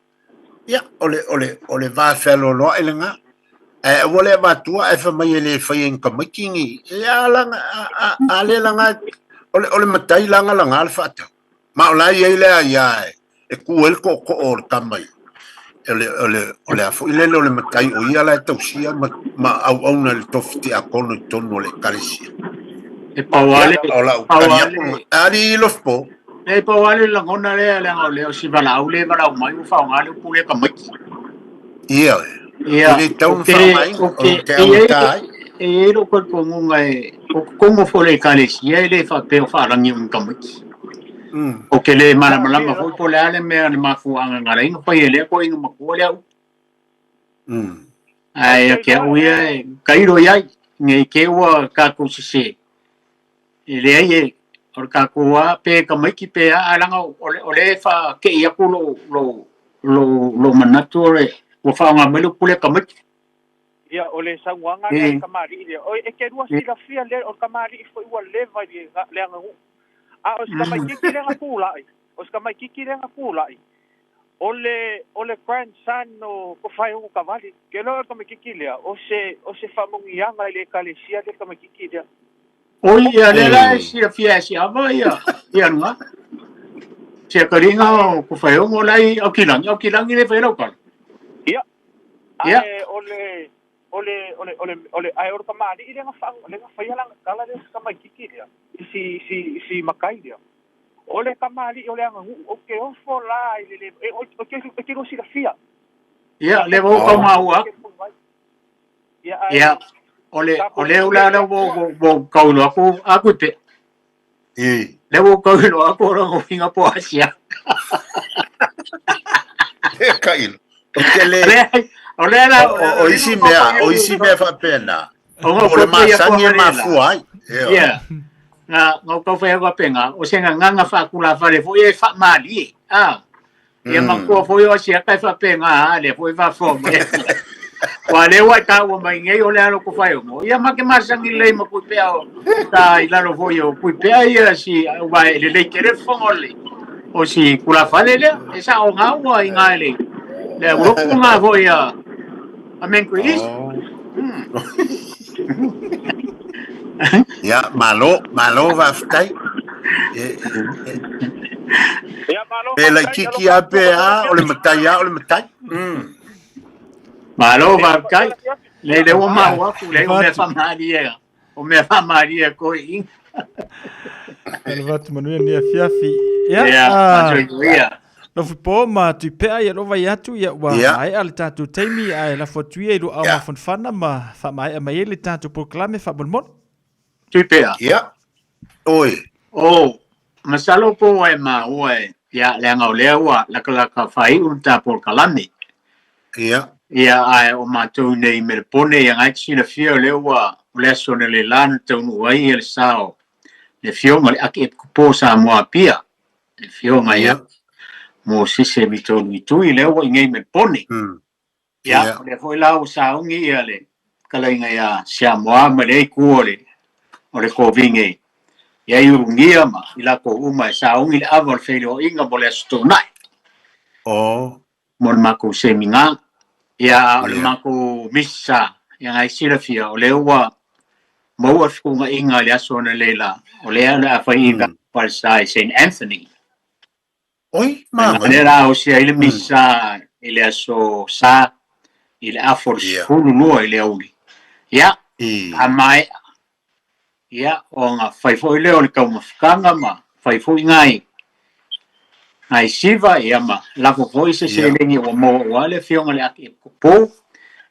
ia, o le, o le, o le va fealoaloai lena. Ae aua le avatua ae fai mai e le faia e ni tamaiti ni, e a laga, a, a, a le laga, o le, o le matai lagalaga le faatau. Ma o la e i ai le aia e, e ku ai le tootoo o le tama i o le, o le, o le a foi lele o le matai o ia la e tausia ma, ma auauna i le tofi tiakono i totonu o le ekalesia. E pau Ia, lava le, o lau pau tali lava atu le, lena. Alii Lofipo. E pau lava le lagona lea leaga o lea o si valaau lea e valaau mai ua faaaoga le upu lea tamaiti. Ioe. E le tatau ona faaaogaina, o te augata ai. E i ai lou talitonuga e, o totonu foi o le Ekalesia e le faapea o faalagi o ni tamaiti. Ou te le malamalama foi po o le a le mea le mafuaaga na ala ai ona fai e lea toeaina matua lea upu. Ae ia te au ia e tailo i ai, ne i te i ua tatou sese. E leai e, o le tatou lava pe tamaiti pe a, ae leaga o lea e faatei atu lou, lou, lou, lou manatu o le, ua faaaoga mai le upu lea tamaiti. Ia, o le saunoaga lea a le tamalii lea, oi, e te lua silafia lea, o le tamalii foi ua leva i le, le aganuu. A o si tamaitiiti lea na tulai, o si tamaitiiti lea na tulai, o le, o le grandson o Tofaeono Tavali. Ke iloa o le tamaitiiti lea, o se, o se faamanuiaga i le Ekalesia lea le tamaitiiti lea. Oi, ia lea la e silafia e si ava ia, ia lena. Si akaliga o Tofaeono la i Aukilagi, Aukilagi le fai lau tala. Ia, ae o le, o le, o le, o le, o le, ae o le tamalii lea na faa, lea na faia lana tala lea i si tamaitiiti lea, i si, i si, i si matai lea. O le tamalii o le aganuu, ou te ofo la i le le, e, ou te, ou te lua silafia. Ia, lea ua ou tau maua atu. Ia, o le, o le ula lea ua, ua, ua ou tau iloa atu, atu i pea. Lea ua ou tau iloa atu o lona uiga po o Asia. E kailo. O te le... O lea la... O isi mea, o isi mea faapena. O le masani e mafua ai. Ia. Na, na ou tau fai atu faapena, o se gagana faakulafale foi e faamalie. Ah. Ia matua foi o Asiata e faapena a lea foi faafofoga mai. Ua lea ua e taua mai nei o le alo ko whaiongo. Ia ma ke masangi lelei ma kui pea o ta i lalo foi o kui pea ia si ua e lelei tele le fofoga o le o si kulafale lea. E sa o ngā ua i ngā le le uroku ngā foi a a Menkuiris. Ia, malo, malo faafetai. E, e, Ia, malo pe laitiiti lava pe a, o le matai lava o le matai. Malo faafetai. Lei lea ua maua atu, lei o mea faamalie, o mea faamalie koe i. Alofa atu manuia ni afiafi. Ia, Ia, ah, masoia. Lofipo ma Tuipea ia lova i atu ia ua Ia. maea le tatou taimi ae lafo atu ia i lou ao Ia. mafanafana ma faamaea mai ai le tatou polokalame faamolemole. Tuipea. Ia. Oi. Oh, masalo po ua e maua e, ia, leaga o lea ua lakalaka faaiu le ta polokalame. Ia. Ia, ae o matou nei i Melepone, ia ngai te silafia o lea ua, o le aso analeila na taunuu ai ia le sa o le Afioga i le Akiepikopo o Samoa Apia, le Afioga ia Mosese Vitoluitui, lea ua i nei i Melepone. Ia, o lea foi la ua sauni ia le fetalaiga ia Siamoa ma lea itu o le o le Kovine ia i Ulugia ma i latou uma e sauni le ava o le feiloaiga mo le Aso Toonai. Mo le matou semina. Ia, a o le matou misa, ia ngai silafia, o lea ua maua le fetuunaiga i le aso analeila, o lea o le a fai i falesa i Saint Anthony. Oi, manaia. Lea la osi ai le misa i le aso Sa i le afa o le 12 i le aoauli. Ia, a maea, ia, ona fai foi lea o le taumafataga ma fai foi nai nai siva, ia ma lafo foi se seleni ua maua aua le Afioga i le Akiepikopo.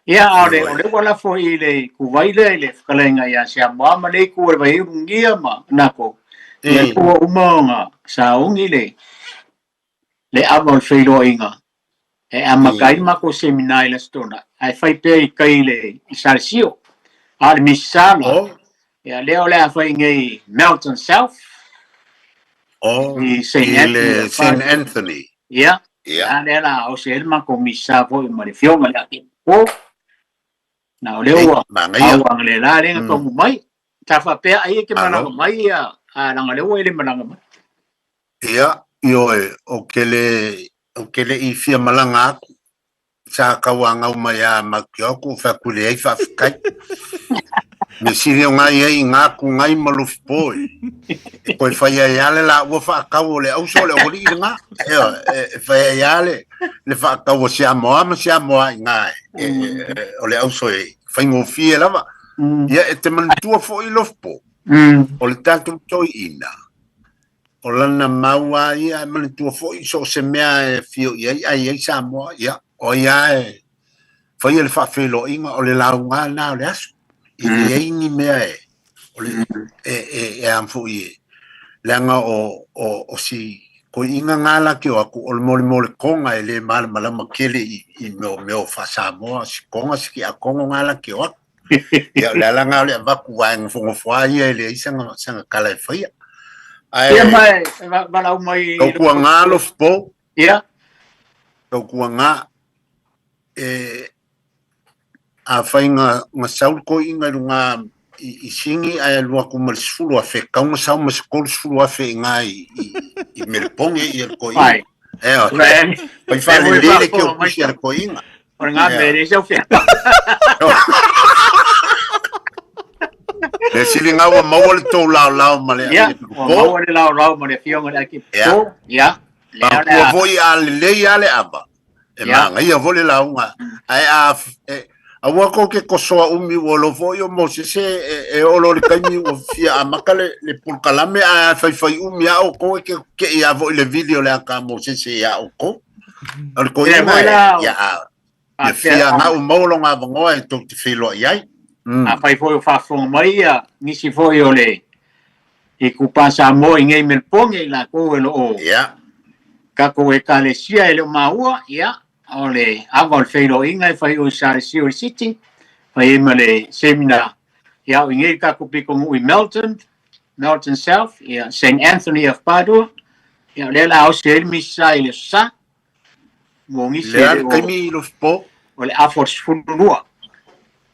Ia, a o le, o lea ua lafo i le ituvai lea i le fetalaiga ia Siamoa ma le itu o le Vaiulugia ma Nako, ia ua uma ona sauni le, le ava o le feiloaiga e amata ai le matou semina i le Aso Toonai, ae fai pea i tai i le i Salesio. A o le misa la, ia lea o le a fai nei Melton South, i Saint Anthony. Saint Anthony. Ia, a lea la osi ai le matou misa foi ma le Afioga i le Akiepikopo. Na o lea ua au analeila lea na taumu mai. Sa faapea ai e te malaga mai ia, a leaga o lea ua e le malaga mai. Ia, ioe, ou te le, ou te le i fia malaga atu. Sa tauanau mai lava matou te o atu, ou fai atu, leai faafetai. Mea sili o ngai ai i ngā kungai ma Lofipo e. E toe fai ai lava le laua faatau o le auso o le aualii lena. Ioe, e fai ai lava le, le faatau a Siamoa ma Siamoa i ina e, e, o le auso e faigofie lava. Ia, e te manatua foi Lofipo, o le tatou toeaina, o lana mau lava ia, e manatua foi so o se mea e afio i ai, ae i ai Samoa, ia, o ai lava e... Faia le faafeiloaiga, o le lauga lena o le aso. E leai ni mea e, o le, e, e, e a foi e, leaga o, o, o si koiina ngā la ke o aku, o le mole mole konga e le malamalama kele i, i meo meo faa-Samoa, si konga si ki a kongo ngā la ke o aku. Ia, o le ala ngā o le avaku wae ngofongofo ia e leai sanga, sanga kala e whaia. Ae, Ia mai, valau mai. Tau kua ngā lofi po. Ia. Tau kua ngā, e, a whai nga, nga sau le koiinga i runga i, i Singi ae alu aku ma le 10,000, kau nga sau ma se 30,000 i ngā i, i, i Meleponge i le koiinga. Ai. E, o, pai whalelele ke o kusi a le koiinga. O ngā mere sau whia. Le sili ngā ua maua le tō lao lao ma le Ia, ua maua le lao lao ma le fionga le aki po. Ia. Ua foi a lelei a le ava. E manaia foi le lauga. Ae a, e, aua kou ke kosoa umi ua lo foi o Mosese e, e olo le taimi ua fia amata le, le polokalame ae a faifai umi a outou e ke ke ia foi le vili o le aka a Mosese ia outou. O le Ia, koiga foi e, la, ia a, a ia fia, fia ngau maua lo ngā vangoa e tou te wheloa i ai. A fai foi o faafofoga mai ia nisi foi o le itupa Samoa i nei Meleponge i latou e lo o tatou Ekalesia e le o maua, ia, o le ava o le feiloaiga e fai o i Salesio i City, fai ai ma le seminar, ia, o i nei tatou pitonuu i Melton, Melton South, ia, Saint Anthony of Padua, ia, o lea la osi ai le misa i le aso Sa, mo nisi Le a le taimi i Lofipo? O le afa o le 12.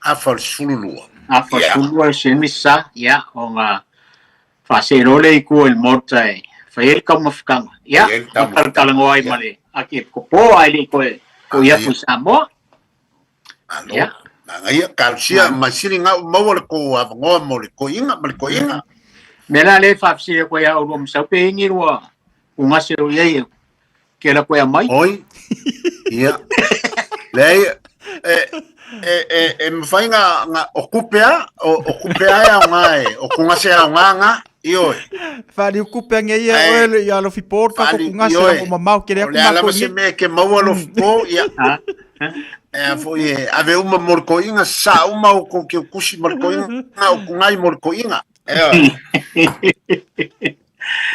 Afa o le 12. Afa o le 12 se misa, ia, ona faasee loa lea i tua i le maota e fai ai le taumafataga. Ia, talatalanoa ai ma le Archiepiscopo ae le i toe foi atu i Samoa. Malo. Ia. Manaia, talosia, mai sili ngau maua le kou avanoa mo le koiina ma le koiina. Mea la lea e faafesili atu ai ia oulua ma sau pe i ni lua ugase o i ai ke la koe mai. Oi. Ia. Leai, e, e, e, e mawhai ngā, ngā, o kupe a, o, o kupe a e au ngā e, o kungase au ngā ngā, i oi. Whaali kupe ange ia oe le ia lofi po ka ko kungase la mo mamao ke le aku ma ko se me ke maua lofi po ia. E a foi e ave uma mo le koiga sa uma o ko ke kusi mo le koiga o kungai mo le koiga. E oi.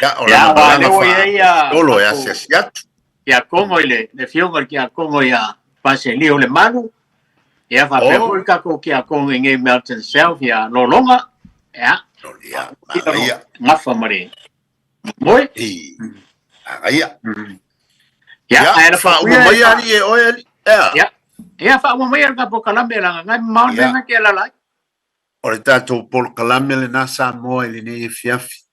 Ia, o Ia, lana wa malaga lea ua i ai ia faatolo e tatou asiasi atu. Kiakongo i le le afioga i le Kiakongo ia Paselio Lemalu. Ia faapea Oh. foi le tatou Kiakongo i nei Melton South ia Lologa. Ia, Ia, manaia. gafa ma le moe. I, manaia. Ia, Ia, ae la faauma papuia mai e alii e oe alii. Ea. Ia, ia faauma mai le tatou kalame laga ngai mamao le Ia. mea ngai ke alala ai. O le tatou polokalame lena Samoa i lenei afiafi.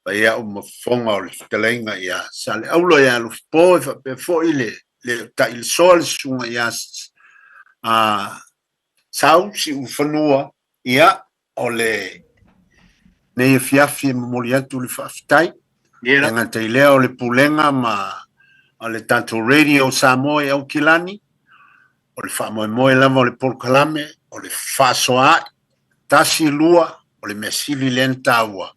Fai au ma fofoga o le fetalaiga ia Saleaula ia Alofipo e faapea foi le le Ta'ilesoa le susuga ia a Sau Si'ufanua. Ia, o le nei afiafi e momoli atu le faafetai. Ia E la. gata i lea o le pulega ma o le tatou Radio Samoa i Aukilani, o le faamoemoe lava o le polokalame, o le faasoa a'i, tasi, lua, o le mea sili lea na taua,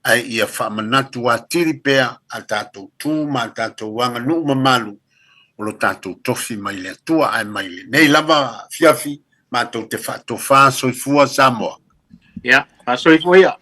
ae ia faamanatu atili pea a tatou tu ma a tatou aganuu mamalu o lo tatou tofi mai le Atua, ae mai lenei lava afiafi matou te faatofa soifua Samoa. Ia, faasoifua ia.